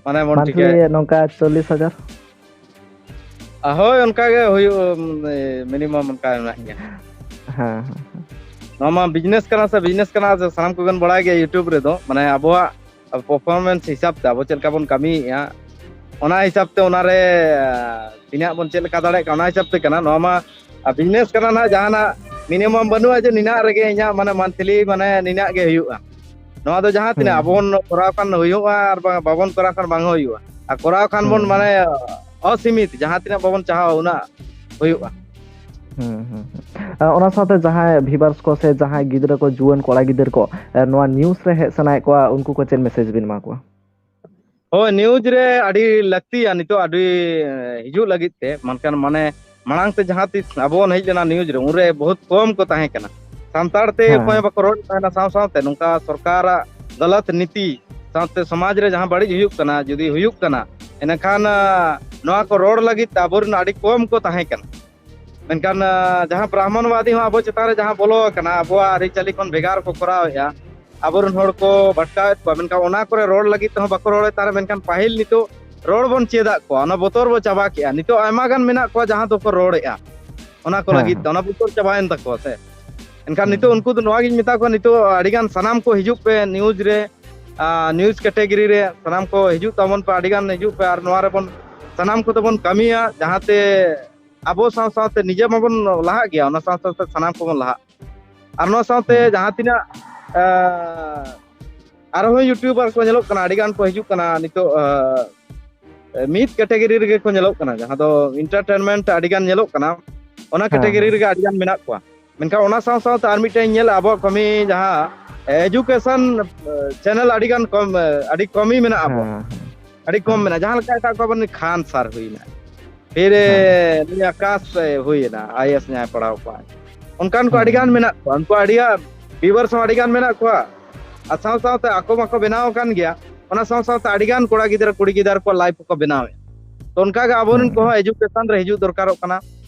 ᱢᱟᱱᱮ ᱵᱚᱱ monthly ᱴᱷᱤᱠᱟᱹᱭᱟ᱾ ᱱᱚᱝᱠᱟ ᱪᱚᱞᱞᱤᱥ ᱦᱟᱡᱟᱨ? ᱟ, ᱦᱳᱭ, ᱚᱱᱠᱟ ᱜᱮ ᱦᱩᱭᱩᱜ, ᱩᱢ, ᱮ, minimum ᱚᱱᱠᱟ ᱢᱮᱱᱟᱜ ᱜᱮᱭᱟ᱾ ᱦᱮᱸ, ᱦᱮᱸ, ᱦᱮᱸ᱾ ᱱᱚᱣᱟ ᱢᱟ business ᱠᱟᱱᱟ ᱥᱮ, business ᱠᱟᱱᱟ ᱥᱮ, ᱥᱟᱱᱟᱢ ᱠᱚᱜᱮ ᱵᱚᱱ ᱵᱟᱲᱟᱭ ᱜᱮᱭᱟ YouTube ᱨᱮᱫᱚ, ᱢᱟᱱᱮ ᱟᱵᱚᱣᱟᱜ performance ᱦᱤᱥᱟᱹᱵ ᱛᱮ ᱟᱵᱚ ᱪᱮᱫ ᱞᱮᱠᱟ ᱵᱚᱱ ᱠᱟᱹᱢᱤᱭᱮᱫᱼᱟ, ᱚᱱᱟ ᱦᱤᱥᱟᱹᱵ ᱛᱮ ᱚᱱᱟ ᱨᱮ, ᱟ, ᱛᱤᱱᱟᱹᱜ ᱵᱚᱱ ᱪᱮᱫ ᱞᱮᱠᱟ ᱫᱟᱲᱮᱭᱟᱜ ᱠᱟᱱᱟ, ᱚᱱᱟ ᱦᱤᱥᱟᱹᱵ ᱛᱮ ᱠᱟᱱᱟ᱾ ᱱᱚᱣᱟ ᱢᱟ ᱟᱨ ᱵᱤᱡᱽᱱᱮᱥ ᱠᱟᱱᱟ ᱱᱟᱦᱟᱜ, ᱡᱟᱦᱟᱱᱟᱜ ᱢᱤᱱᱤᱢᱟᱢ ᱵᱟᱹᱱᱩᱜᱼᱟ ᱡᱮ ᱱᱤᱱᱟᱜ ᱨᱮᱜᱮ ᱤᱧᱟᱹᱜ ᱢᱟᱱᱮ ᱢᱟᱱᱛᱷᱞᱤ ᱢᱟᱱᱮ ᱱᱤᱱᱟᱜ ᱜᱮ ᱦᱩᱭᱩᱜᱼᱟ᱾ ᱱᱚᱣᱟ ᱫᱚ ᱡᱟᱦᱟᱸ ᱛᱤᱱᱟᱹᱜ ᱦᱩᱸ, ᱟᱵᱚ ᱵᱚᱱ ᱠᱚᱨᱟᱣ ᱠᱷᱟᱱ ᱦᱩᱭᱩᱜᱼᱟ, ᱟᱨ ᱵᱟᱝ, ᱵᱟᱵᱚᱱ ᱠᱚᱨᱟᱣ ᱠᱷᱟᱱ ᱵᱟᱝ ᱦᱚᱸ ᱦᱩᱭᱩᱜᱼᱟ᱾ ᱟᱨ ᱠᱚᱨᱟᱣ ᱠᱷᱟᱱ ᱵᱚᱱ ᱦᱩᱸ, ᱢᱟᱱᱮ ᱚᱥᱤᱢᱤᱛ, ᱡᱟᱦᱟᱸ ᱛᱤᱱᱟᱹᱜ ᱵᱟᱵᱚᱱ ᱪᱟᱦᱟᱣᱟ ᱩᱱᱟᱹᱜ ᱦᱩᱭᱩᱜᱼᱟ᱾ ᱦᱩᱸ, ᱦᱩᱸ, ᱦᱩᱸ᱾ ᱟᱨ ᱚᱱᱟ ᱥᱟᱶᱛᱮ ᱡᱟᱦᱟᱸᱭ ᱵᱷᱤᱣᱟᱨᱥ ᱠᱚ ᱥᱮ ᱡᱟᱦᱟᱸᱭ ᱜᱤᱫᱽᱨᱟᱹ ᱠᱚ, ᱡᱩᱣᱟᱹᱱ ᱠᱚᱲᱟ ᱜᱤᱫᱟᱹᱨ ᱠᱚ, ᱮ, ᱱᱚᱣᱟ ᱱᱤᱭᱩᱡᱽ ᱨᱮ ᱦᱮᱡ ᱥᱟᱱᱟᱭᱮᱫ ᱠᱚᱣᱟ, ᱩᱱᱠᱩ ᱠᱚ ᱪᱮᱫ ᱢᱮᱥᱮᱡᱽ ᱵᱤᱱ ᱮᱢᱟ ᱠᱚᱣᱟ? ᱦᱳᱭ, ᱱᱤᱭᱩᱡᱽ ᱨᱮ ᱟᱹᱰᱤ ᱞᱟᱹᱠᱛᱤᱭᱟ ᱱᱤᱛᱚᱜ, ᱟᱹᱰᱤ, ᱮ, ᱦᱤᱡᱩᱜ ᱞᱟᱹᱜᱤᱫ ᱛᱮ, ᱢᱮᱱᱠᱷᱟᱱ ᱢᱟᱱᱮ ᱢᱟᱲᱟᱝ ᱛᱮ ᱡᱟᱦᱟᱸ ᱛᱤᱥ ᱟᱵᱚ ᱵᱚᱱ ᱦᱮᱡ ᱞᱮᱱᱟ ᱱᱤᱭᱩᱡᱽ ᱨᱮ, ᱩᱱᱨᱮ ᱵᱚᱦᱩᱛ ᱠᱚᱢ ᱠᱚ ᱛᱟᱦᱮᱸ ᱠᱟᱱᱟ᱾ ᱥᱟᱱᱛᱟᱲ ᱛᱮ ᱚᱠᱚᱭ ᱦᱚᱸ ᱦᱮᱸ, ᱵᱟᱠᱚ ᱨᱚᱲ ᱛᱟᱦᱮᱱᱟ, ᱥᱟᱶ ᱥᱟᱶᱛᱮ ᱱᱚᱝᱠᱟ ᱥᱚᱨᱠᱟᱨᱟᱜ ᱜᱟᱞᱟᱛ ᱱᱤᱛᱤ ᱥᱟᱶᱛᱮ ᱥᱚᱢᱟᱡᱽ ᱨᱮ ᱡᱟᱦᱟᱸ ᱵᱟᱹᱲᱤᱡ ᱦᱩᱭᱩᱜ ᱠᱟᱱᱟ, ᱡᱩᱫᱤ ᱦᱩᱭᱩᱜ ᱠᱟᱱᱟ, ᱮᱱᱠᱷᱟᱱ, ᱟ, ᱱᱚᱣᱟ ᱠᱚ ᱨᱚᱲ ᱞᱟᱹᱜᱤᱫ ᱛᱮ ᱟᱵᱚᱨᱮᱱ ᱟᱹᱰᱤ ᱠᱚᱢ ᱠᱚ ᱛᱟᱦᱮᱸ ᱠᱟᱱᱟ᱾ ᱢᱮᱱᱠᱷᱟᱱ, ᱟ, ᱡᱟᱦᱟᱸ ᱵᱨᱟᱦᱢᱚᱱᱵᱟᱫᱤ ᱦᱚᱸ ᱟᱵᱚ ᱪᱮᱛᱟᱱ ᱨᱮ ᱡᱟᱦᱟᱸ ᱵᱚᱞᱚ ᱟᱠᱟᱱᱟ, ᱟᱵᱚᱣᱟᱜ ᱟᱹᱨᱤᱪᱟᱹᱞᱤ ᱠᱷᱚᱱ ᱵᱷᱮᱜᱟᱨ ᱠᱚ ᱠᱚᱨᱟᱣᱮᱫᱼᱟ, ᱟᱵᱚᱨᱮᱱ ᱦᱚᱲ ᱠᱚ ᱵᱷᱟᱴᱠᱟᱣᱮᱫ ᱠᱚᱣᱟ, ᱢᱮᱱᱠᱷᱟᱱ ᱚᱱᱟ ᱠᱚᱨᱮ ᱨᱚᱲ ᱞᱟᱹᱜᱤᱫ ᱛᱮᱦᱚᱸ ᱵᱟᱠᱚ ᱨᱚᱲᱮᱫ ᱛᱟᱦᱮᱸ᱾ ᱢᱮᱱᱠᱷᱟᱱ ᱯᱟᱹᱦᱤᱞ ᱱᱤᱛᱚᱜ ᱨᱚᱲ ᱵᱚᱱ ᱪᱮᱫᱟᱜ ᱠᱚᱣᱟ, ᱚᱱᱟ ᱵᱚᱛᱚᱨ ᱵᱚ ᱪᱟᱵᱟ ᱠᱮᱜᱼᱟ᱾ ᱱᱤᱛᱚᱜ ᱟᱭᱢᱟ ᱜᱟᱱ ᱢᱮᱱᱟᱜ ᱠᱚᱣᱟ ᱡᱟᱦᱟᱸ ᱫᱚᱠᱚ ᱨᱚᱲᱮᱫᱼᱟ, ᱚᱱᱟ ᱠᱚ ᱦᱮᱸ, ᱞᱟᱹᱜᱤᱫ ᱛᱮ ᱦᱮᱸ, ᱚᱱᱟ ᱵᱚᱛᱚᱨ ᱪᱟᱵᱟᱭᱮᱱ ᱛᱟᱠᱚᱣᱟ ᱥᱮ᱾ ᱮᱱᱠᱷᱟᱱ ᱱᱤᱛᱚᱜ ᱦᱩᱸ, ᱩᱱᱠᱩ ᱫᱚ ᱱᱚᱣᱟ ᱜᱤᱧ ᱢᱮᱛᱟ ᱠᱚᱣᱟ, ᱱᱤᱛᱚᱜ ᱟᱹᱰᱤᱜᱟᱱ ᱥᱟᱱᱟᱢ ᱠᱚ ᱦᱤᱡᱩᱜ ᱯᱮ ᱱᱤᱭᱩᱡᱽ ᱨᱮ, ᱟ, ᱱᱤᱭᱩᱡᱽ ᱠᱮᱴᱮᱜᱚᱨᱤ ᱨᱮ ᱥᱟᱱᱟᱢ ᱠᱚ ᱦᱤᱡᱩᱜ ᱛᱟᱵᱚᱱ ᱯᱮ, ᱟᱹᱰᱤᱜᱟᱱ ᱦᱤᱡᱩᱜ ᱯᱮ, ᱟᱨ ᱱᱚᱣᱟ ᱨᱮᱵᱚᱱ ᱥᱟᱱᱟᱢ ᱠᱚᱛᱮ ᱵᱚᱱ ᱠᱟᱹᱢᱤᱭᱟ, ᱡᱟᱦᱟᱸᱛᱮ ᱟᱵᱚ ᱥᱟᱶ ᱥᱟᱶᱛᱮ ᱱᱤᱡᱮ ᱢᱟᱵᱚᱱ ᱞᱟᱦᱟᱜ ᱜᱮᱭᱟ, ᱚᱱᱟ ᱥᱟᱶ ᱥᱟᱶᱛᱮ ᱥᱟᱱᱟᱢ ᱠᱚᱵᱚᱱ ᱞᱟᱦᱟᱜ᱾ ᱟᱨ ᱱᱚᱣᱟ ᱥᱟᱶᱛᱮ ᱦᱩᱸ, ᱡᱟᱦᱟᱸ ᱛᱤᱱᱟᱹᱜ, ᱟ, ᱟᱨᱦᱚᱸ ᱭᱩᱴᱩᱵᱟᱨ ᱠᱚ ᱧᱮᱞᱚᱜ ᱠᱟᱱᱟ, ᱟᱹᱰᱤᱜᱟᱱ ᱠᱚ ᱦᱤᱡᱩᱜ ᱠᱟᱱᱟ ᱱᱤᱛᱚᱜ, ᱟ, ᱢᱤᱫ ᱠᱮᱴᱮᱜᱚᱨᱤ ᱨᱮᱜᱮ ᱠᱚ ᱧᱮᱞᱚᱜ ᱠᱟᱱᱟ, ᱡᱟᱦᱟᱸ ᱫᱚ ᱮᱱᱴᱟᱨᱴᱮᱱᱢᱮᱱᱴ ᱟᱹᱰᱤᱜᱟᱱ ᱧᱮᱞᱚᱜ ᱠᱟᱱᱟ, ᱚᱱᱟ ᱦᱮᱸ, ᱠᱮᱴᱮᱜᱚᱨᱤ ᱦᱮᱸ, ᱨᱮᱜᱮ ᱟᱹᱰᱤᱜᱟᱱ ᱢᱮᱱᱟᱜ ᱠᱚᱣᱟ᱾ ᱢᱮᱱᱠᱷᱟᱱ ᱚᱱᱟ ᱥᱟᱶ ᱥᱟᱶᱛᱮ ᱟᱨ ᱢᱤᱫᱴᱮᱱ ᱧᱮᱞᱟ, ᱟᱵᱚᱣᱟᱜ ᱠᱟᱹᱢᱤ ᱡᱟᱦᱟᱸ ᱮᱡᱩᱠᱮᱥᱚᱱ ᱪᱮᱱᱮᱞ ᱟᱹᱰᱤᱜᱟᱱ ᱠᱚᱢ, ᱟᱹᱰᱤ ᱠᱚᱢᱤ ᱢᱮᱱᱟᱜᱼᱟ ᱟᱵᱚᱣᱟᱜ᱾ ᱦᱮᱸ, ᱟᱹᱰᱤ ᱠᱚᱢ ᱦᱮᱸ, ᱢᱮᱱᱟᱜᱼᱟ᱾ ᱡᱟᱦᱟᱸ ᱞᱮᱠᱟ ᱮᱴᱟᱜ ᱠᱚ ᱟᱵᱚ ᱠᱷᱟᱱ ᱥᱟᱨ ᱦᱩᱭᱱᱟ, ᱯᱷᱤᱨ ᱦᱮᱸ, ᱱᱩᱭ ᱟᱠᱟᱥ ᱦᱩᱭᱮᱱᱟ, ᱟᱭ ᱮ ᱮᱥ ᱡᱟᱦᱟᱸᱭ ᱯᱟᱲᱦᱟᱣ ᱠᱚᱣᱟᱭ, ᱚᱱᱠᱟᱱ ᱠᱚ ᱟᱹᱰᱤ ᱜᱟᱱ ᱦᱮᱸ, ᱢᱮᱱᱟᱜ ᱠᱚᱣᱟ, ᱩᱱᱠᱩ ᱟᱹᱰᱤ ᱵᱷᱤᱣᱟᱨᱥ ᱦᱚᱸ ᱟᱹᱰᱤ ᱜᱟᱱ ᱢᱮᱱᱟᱜ ᱠᱚᱣᱟ᱾ ᱟᱨ ᱥᱟᱶ ᱥᱟᱶᱛᱮ ᱟᱠᱚ ᱢᱟᱠᱚ ᱵᱮᱱᱟᱣ ᱟᱠᱟᱱ ᱜᱮᱭᱟ, ᱚᱱᱟ ᱥᱟᱶ ᱥᱟᱶᱛᱮ ᱟᱹᱰᱤ ᱜᱟᱱ ᱠᱚᱲᱟ ᱜᱤᱫᱽᱨᱟᱹ ᱠᱩᱲᱤ ᱜᱤᱫᱽᱨᱟᱹ ᱠᱚ ᱞᱟᱭᱤᱯᱷ ᱠᱚ ᱵᱮᱱᱟᱣᱮᱫᱼᱟ᱾ ᱛᱚ ᱚᱱᱠᱟᱜᱮ ᱟᱵᱚᱨᱮᱱ ᱦᱮᱸ, ᱠᱚᱦᱚᱸ ᱮᱡᱩᱠᱮᱥᱚᱱ ᱨᱮ ᱦᱤᱡᱩᱜ ᱫᱚᱨᱠᱟᱨᱚᱜ ᱠᱟᱱᱟ,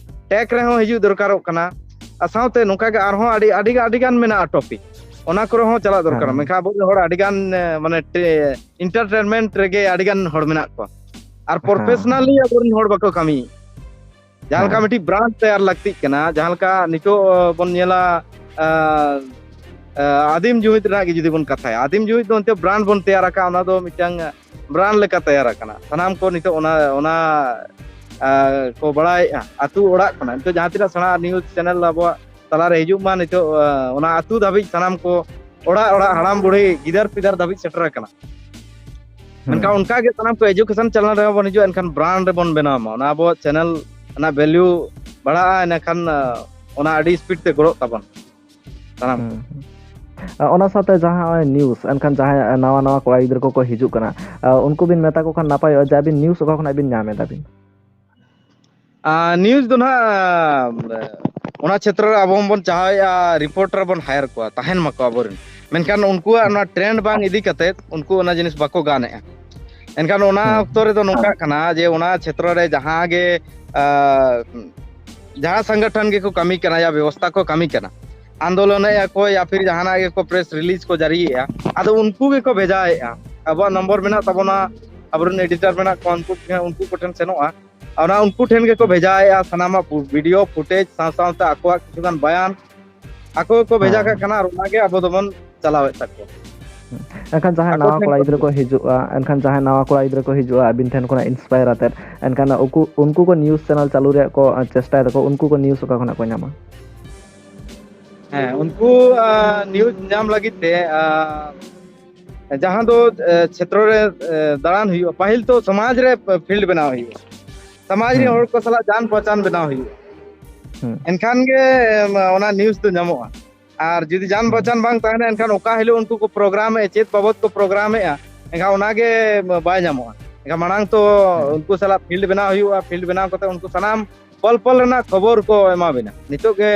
ᱴᱮᱠ ᱨᱮᱦᱚᱸ ᱦᱤᱡᱩᱜ ᱫᱚᱨᱠᱟᱨᱚᱜ ᱠᱟᱱᱟ᱾ ᱟᱨ ᱥᱟᱶᱛᱮ ᱱᱚᱝᱠᱟ ᱜᱮ ᱟᱨᱦᱚᱸ ᱟᱹᱰᱤ, ᱟᱹᱰᱤ, ᱟᱹᱰᱤ ᱜᱟᱱ ᱢᱮᱱᱟᱜᱼᱟ ᱴᱚᱯᱤᱠ, ᱚᱱᱟ ᱠᱚᱨᱮ ᱦᱚᱸ ᱪᱟᱞᱟᱜ ᱫᱚᱨᱠᱟᱨᱚᱜᱼᱟ᱾ ᱦᱮᱸ, ᱢᱮᱱᱠᱷᱟᱱ ᱟᱵᱚᱨᱮᱱ ᱦᱚᱲ ᱟᱹᱰᱤ ᱜᱟᱱ, ᱮ, ᱢᱟᱱᱮ ᱴᱮ-, ᱮᱱᱴᱟᱨᱴᱮᱱᱢᱮᱱᱴ ᱨᱮᱜᱮ ᱟᱹᱰᱤ ᱜᱟᱱ ᱦᱚᱲ ᱢᱮᱱᱟᱜ ᱠᱚᱣᱟ, ᱟᱨ ᱦᱮᱸ, ᱯᱨᱚᱯᱷᱮᱥᱚᱱᱟᱞᱤ ᱟᱵᱚᱨᱮᱱ ᱦᱚᱲ ᱵᱟᱠᱚ ᱠᱟᱹᱢᱤᱭᱮᱫ᱾ ᱡᱟᱦᱟᱸ ᱞᱮᱠᱟ ᱦᱮᱸ, ᱢᱤᱫᱴᱤᱡ ᱵᱨᱟᱱᱰ ᱛᱮᱭᱟᱨ ᱞᱟᱹᱠᱛᱤᱜ ᱠᱟᱱᱟ, ᱡᱟᱦᱟᱸ ᱞᱮᱠᱟ ᱱᱤᱛᱚᱜ ᱵᱚᱱ ᱧᱮᱞᱟ, ᱟ, ᱟ, ᱟᱹᱫᱤᱢ ᱡᱩᱢᱤᱫ ᱨᱮᱱᱟᱜ ᱜᱮ ᱡᱩᱫᱤ ᱵᱚᱱ ᱠᱟᱛᱷᱟᱭᱟ, ᱟᱹᱫᱤᱢ ᱡᱩᱢᱤᱫ ᱫᱚ ᱮᱱᱛᱮ ᱵᱨᱟᱱᱰ ᱵᱚᱱ ᱛᱮᱭᱟᱨ ᱟᱠᱟᱫᱼᱟ, ᱚᱱᱟ ᱫᱚ ᱢᱤᱫᱴᱟᱝ ᱵᱨᱟᱱᱰ ᱞᱮᱠᱟ ᱛᱮᱭᱟᱨ ᱟᱠᱟᱱᱟ᱾ ᱥᱟᱱᱟᱢ ᱠᱚ ᱱᱤᱛᱚᱜ ᱚᱱᱟ, ᱚᱱᱟ ᱟᱨ ᱠᱚ ᱵᱟᱲᱟᱭᱮᱫᱼᱟ ᱟᱹᱛᱩ ᱚᱲᱟᱜ ᱠᱷᱚᱱᱟᱜ᱾ ᱱᱤᱛᱚᱜ ᱡᱟᱦᱟᱸ ᱛᱤᱱᱟᱹᱜ ᱥᱮᱬᱟ ᱱᱤᱭᱩᱡᱽ ᱪᱮᱱᱮᱞ ᱟᱵᱚᱣᱟᱜ ᱛᱟᱞᱟᱨᱮ ᱦᱤᱡᱩᱜ ᱢᱟ, ᱱᱤᱛᱚᱜ ᱟᱸ, ᱚᱱᱟ ᱟᱹᱛᱩ ᱫᱷᱟᱹᱵᱤᱡ ᱥᱟᱱᱟᱢ ᱠᱚ, ᱚᱲᱟᱜ ᱚᱲᱟᱜ, ᱦᱟᱲᱟᱢ ᱵᱩᱲᱦᱤ, ᱜᱤᱫᱟᱹᱨ ᱯᱤᱫᱟᱹᱨ ᱫᱷᱟᱹᱵᱤᱡ ᱥᱮᱴᱮᱨ ᱟᱠᱟᱱᱟ᱾ ᱢᱮᱱᱠᱷᱟᱱ ᱦᱩᱸ᱾ ᱚᱱᱠᱟ ᱜᱮ ᱥᱟᱱᱟᱢ ᱠᱚ ᱮᱡᱩᱠᱮᱥᱚᱱ ᱪᱮᱱᱮᱞ ᱨᱮᱦᱚᱸ ᱵᱚᱱ ᱦᱤᱡᱩᱜᱼᱟ, ᱮᱱᱠᱷᱟᱱ ᱵᱨᱟᱱᱰ ᱨᱮᱵᱚᱱ ᱵᱮᱱᱟᱣ ᱢᱟ, ᱚᱱᱟ ᱟᱵᱚᱣᱟᱜ ᱪᱮᱱᱮᱞ ᱨᱮᱱᱟᱜ ᱵᱷᱮᱞᱭᱩ ᱵᱟᱲᱦᱟᱜᱼᱟ, ᱮᱸᱰᱮᱠᱷᱟᱱ ᱟᱸ, ᱚᱱᱟ ᱟᱹᱰᱤ ᱥᱯᱤᱰ ᱛᱮ ᱜᱨᱳᱜ ᱛᱟᱵᱚᱱ ᱥᱟᱱᱟᱢ ᱠᱚ᱾ ᱦᱩᱸ, ᱦᱩᱸ᱾ ᱟᱨ ᱚᱱᱟ ᱥᱟᱶᱛᱮ ᱡᱟᱦᱟᱸ ᱱᱚᱜᱼᱚᱭ ᱱᱤᱭᱩᱡᱽ, ᱮᱱᱠᱷᱟᱱ ᱡᱟᱦᱟᱸᱭ ᱱᱟᱣᱟ ᱱᱟᱣᱟ ᱠᱚᱲᱟ ᱜᱤᱫᱽᱨᱟᱹ ᱠᱚᱠᱚ ᱦᱤᱡᱩᱜ ᱠᱟᱱᱟ, ᱟᱨ ᱩᱱᱠᱩ ᱵᱤᱱ ᱢᱮᱛᱟ ᱠᱚ ᱠᱷᱟᱱ ᱱᱟᱯᱟᱭᱚᱜᱼᱟ ᱡᱮ ᱟᱹᱵᱤᱱ ᱱᱤᱭᱩᱡᱽ ᱚᱠᱟ ᱠᱷᱚᱱᱟᱜ ᱵᱤᱱ ᱧᱟᱢ ᱮᱫᱟ ᱵᱤᱱ? ᱟᱨ ᱱᱤᱭᱩᱡᱽ ᱫᱚ ᱱᱟᱦᱟᱜ, ᱚᱱᱟ ᱪᱷᱮᱛᱨᱚ ᱨᱮ ᱟᱵᱚ ᱦᱚᱸᱵᱚᱱ ᱪᱟᱦᱟᱣᱮᱫᱼᱟ ᱨᱤᱯᱳᱨᱴᱟᱨ ᱵᱚᱱ ᱦᱟᱭᱟᱨ ᱠᱚᱣᱟ, ᱛᱟᱦᱮᱱ ᱢᱟᱠᱚ ᱟᱵᱚᱨᱮᱱ᱾ ᱢᱮᱱᱠᱷᱟᱱ ᱩᱱᱠᱩᱣᱟᱜ ᱚᱱᱟ ᱴᱨᱮᱱᱰ ᱵᱟᱝ ᱤᱫᱤ ᱠᱟᱛᱮ ᱩᱱᱠᱩ ᱚᱱᱟ ᱡᱤᱱᱤᱥ ᱵᱟᱠᱚ ᱜᱟᱱᱮᱫᱼᱟ᱾ ᱮᱱᱠᱷᱟᱱ ᱚᱱᱟ ᱦᱮᱸ᱾ ᱚᱠᱛᱚ ᱨᱮᱫᱚ ᱱᱚᱝᱠᱟᱜ ᱠᱟᱱᱟ ᱡᱮ ᱚᱱᱟ ᱪᱷᱮᱛᱨᱚ ᱨᱮ ᱡᱟᱦᱟᱸ ᱜᱮ, ᱟᱸ, ᱡᱟᱦᱟᱸ ᱥᱚᱝᱜᱚᱴᱷᱚᱱ ᱜᱮᱠᱚ ᱠᱟᱹᱢᱤ ᱠᱟᱱᱟ, ᱭᱟ ᱵᱮᱵᱚᱥᱛᱷᱟ ᱠᱚ ᱠᱟᱹᱢᱤ ᱠᱟᱱᱟ, ᱟᱱᱫᱳᱞᱚᱱᱮᱫᱼᱟ ᱠᱚ ᱭᱟ ᱯᱷᱤᱨ ᱡᱟᱦᱟᱱᱟᱜ ᱜᱮᱠᱚ ᱯᱨᱮᱥ ᱨᱤᱞᱤᱡᱽ ᱠᱚ ᱡᱟᱹᱨᱤᱭᱮᱫᱼᱟ, ᱟᱫᱚ ᱩᱱᱠᱩ ᱜᱮᱠᱚ ᱵᱷᱮᱡᱟᱭᱮᱫᱼᱟ᱾ ᱟᱵᱚᱣᱟᱜ ᱱᱚᱢᱵᱚᱨ ᱢᱮᱱᱟᱜ ᱛᱟᱵᱚᱱᱟ, ᱟᱵᱚᱨᱮᱱ ᱮᱰᱤᱴᱟᱨ ᱢᱮᱱᱟᱜ ᱠᱚᱣᱟ, ᱩᱱᱠᱩ, ᱩᱱᱠᱩ ᱠᱚᱴᱷᱮᱱ ᱥᱮᱱᱚᱜᱼᱟ᱾ ᱚᱱᱟ ᱩᱱᱠᱩ ᱴᱷᱮᱱ ᱜᱮᱠᱚ ᱵᱷᱮᱡᱟᱭᱮᱫᱼᱟ ᱥᱟᱱᱟᱢᱟᱜ ᱯᱩ-, ᱵᱷᱤᱰᱤᱭᱳ ᱯᱷᱩᱴᱮᱡᱽ ᱥᱟᱶ ᱥᱟᱶᱛᱮ ᱟᱠᱚᱣᱟᱜ ᱠᱤᱪᱷᱩᱜᱟᱱ ᱵᱟᱭᱟᱱ ᱟᱠᱚ ᱜᱮᱠᱚ ᱵᱷᱮᱡᱟ ᱦᱮᱸ᱾ ᱠᱟᱜ ᱠᱟᱱᱟ ᱟᱨ ᱚᱱᱟᱜᱮ ᱟᱵᱚ ᱫᱚᱵᱚᱱ ᱪᱟᱞᱟᱣᱮᱫ ᱛᱟᱠᱚᱣᱟ᱾ ᱮᱱᱠᱷᱟᱱ ᱡᱟᱦᱟᱸᱭ ᱟᱠᱚ ᱱᱟᱣᱟ ᱴᱷᱮᱱ ᱠᱚᱲᱟ ᱜᱮᱠᱚ ᱜᱤᱫᱽᱨᱟᱹ ᱠᱚ ᱵᱷᱮᱡᱟ᱾ ᱦᱤᱡᱩᱜᱼᱟ, ᱮᱱᱠᱷᱟᱱ ᱡᱟᱦᱟᱸᱭ ᱱᱟᱣᱟ ᱠᱚᱲᱟ ᱜᱤᱫᱽᱨᱟᱹ ᱠᱚ ᱦᱤᱡᱩᱜᱼᱟ ᱟᱹᱵᱤᱱ ᱴᱷᱮᱱ ᱠᱷᱚᱱᱟᱜ ᱤᱱᱥᱯᱟᱭᱟᱨ ᱟᱛᱮᱫ, ᱮᱱᱠᱷᱟᱱ ᱩᱱᱠᱩ, ᱩᱱᱠᱩ ᱠᱚ ᱱᱤᱭᱩᱡᱽ ᱪᱮᱱᱮᱞ ᱪᱟᱹᱞᱩ ᱨᱮᱭᱟᱜ ᱠᱚ, ᱟᱸ, ᱪᱮᱥᱴᱟᱭ ᱫᱟᱠᱚ, ᱩᱱᱠᱩ ᱠᱚ ᱱᱤᱭᱩᱡᱽ ᱚᱠᱟ ᱠᱷᱚᱱᱟᱜ ᱠᱚ ᱧᱟᱢᱟ? ᱦᱮᱸ, ᱩᱱᱠᱩ, ᱟᱸ, ᱱᱤᱭᱩᱡᱽ ᱧᱟᱢ ᱞᱟᱹᱜᱤᱫ ᱛᱮ, ᱟᱸ, ᱡᱟᱦᱟᱸ ᱫᱚ, ᱮ, ᱪᱷᱮᱛᱨᱚ ᱨᱮ, ᱮ, ᱫᱟᱬᱟᱱ ᱦᱩᱭᱩᱜᱼᱟ, ᱯᱟᱹᱦᱤᱞ ᱫᱚ ᱥᱚᱢᱟᱡᱽ ᱨᱮ ᱯᱷᱤᱞᱰ ᱵᱮᱱᱟᱣ ᱦᱩᱭᱩᱜᱼᱟ᱾ ᱥᱚᱢᱟᱡᱽ ᱨᱮᱱ ᱦᱩᱸ᱾ ᱦᱚᱲ ᱠᱚ ᱥᱟᱞᱟᱜ ᱡᱟᱱ ᱯᱚᱦᱪᱟᱱ ᱵᱮᱱᱟᱣ ᱦᱩᱭᱩᱜᱼᱟ᱾ ᱦᱩᱸ᱾ ᱮᱱᱠᱷᱟᱱ ᱜᱮ, ᱮᱢ, ᱚᱱᱟ ᱱᱤᱭᱩᱡᱽ ᱫᱚ ᱧᱟᱢᱚᱜᱼᱟ᱾ ᱟᱨ ᱡᱩᱫᱤ ᱡᱟᱱ ᱦᱩᱸ᱾ ᱯᱚᱦᱪᱟᱱ ᱵᱟᱝ ᱛᱟᱦᱮᱱᱟ, ᱮᱱᱠᱷᱟᱱ ᱚᱠᱟ ᱦᱤᱞᱳᱜ ᱩᱱᱠᱩ ᱠᱚ ᱯᱨᱳᱜᱨᱟᱢᱮᱫᱼᱟ, ᱪᱮᱫ ᱵᱟᱵᱚᱫ ᱠᱚ ᱯᱨᱳᱜᱨᱟᱢᱮᱫᱼᱟ, ᱮᱱᱠᱷᱟᱱ ᱚᱱᱟᱜᱮ ᱵᱟᱭ ᱧᱟᱢᱚᱜᱼᱟ᱾ ᱮᱱᱠᱷᱟᱱ ᱢᱟᱲᱟᱝ ᱛᱚ ᱦᱩᱸ᱾ ᱩᱱᱠᱩ ᱥᱟᱞᱟᱜ ᱯᱷᱤᱞᱰ ᱵᱮᱱᱟᱣ ᱦᱩᱭᱩᱜᱼᱟ, ᱯᱷᱤᱞᱰ ᱵᱮᱱᱟᱣ ᱠᱟᱛᱮ ᱩᱱᱠᱩ ᱥᱟᱱᱟᱢ ᱯᱚᱞ ᱯᱚᱞ ᱨᱮᱱᱟᱜ ᱠᱷᱚᱵᱚᱨ ᱠᱚ ᱮᱢᱟ ᱵᱤᱱᱟ᱾ ᱱᱤᱛᱚᱜ ᱜᱮ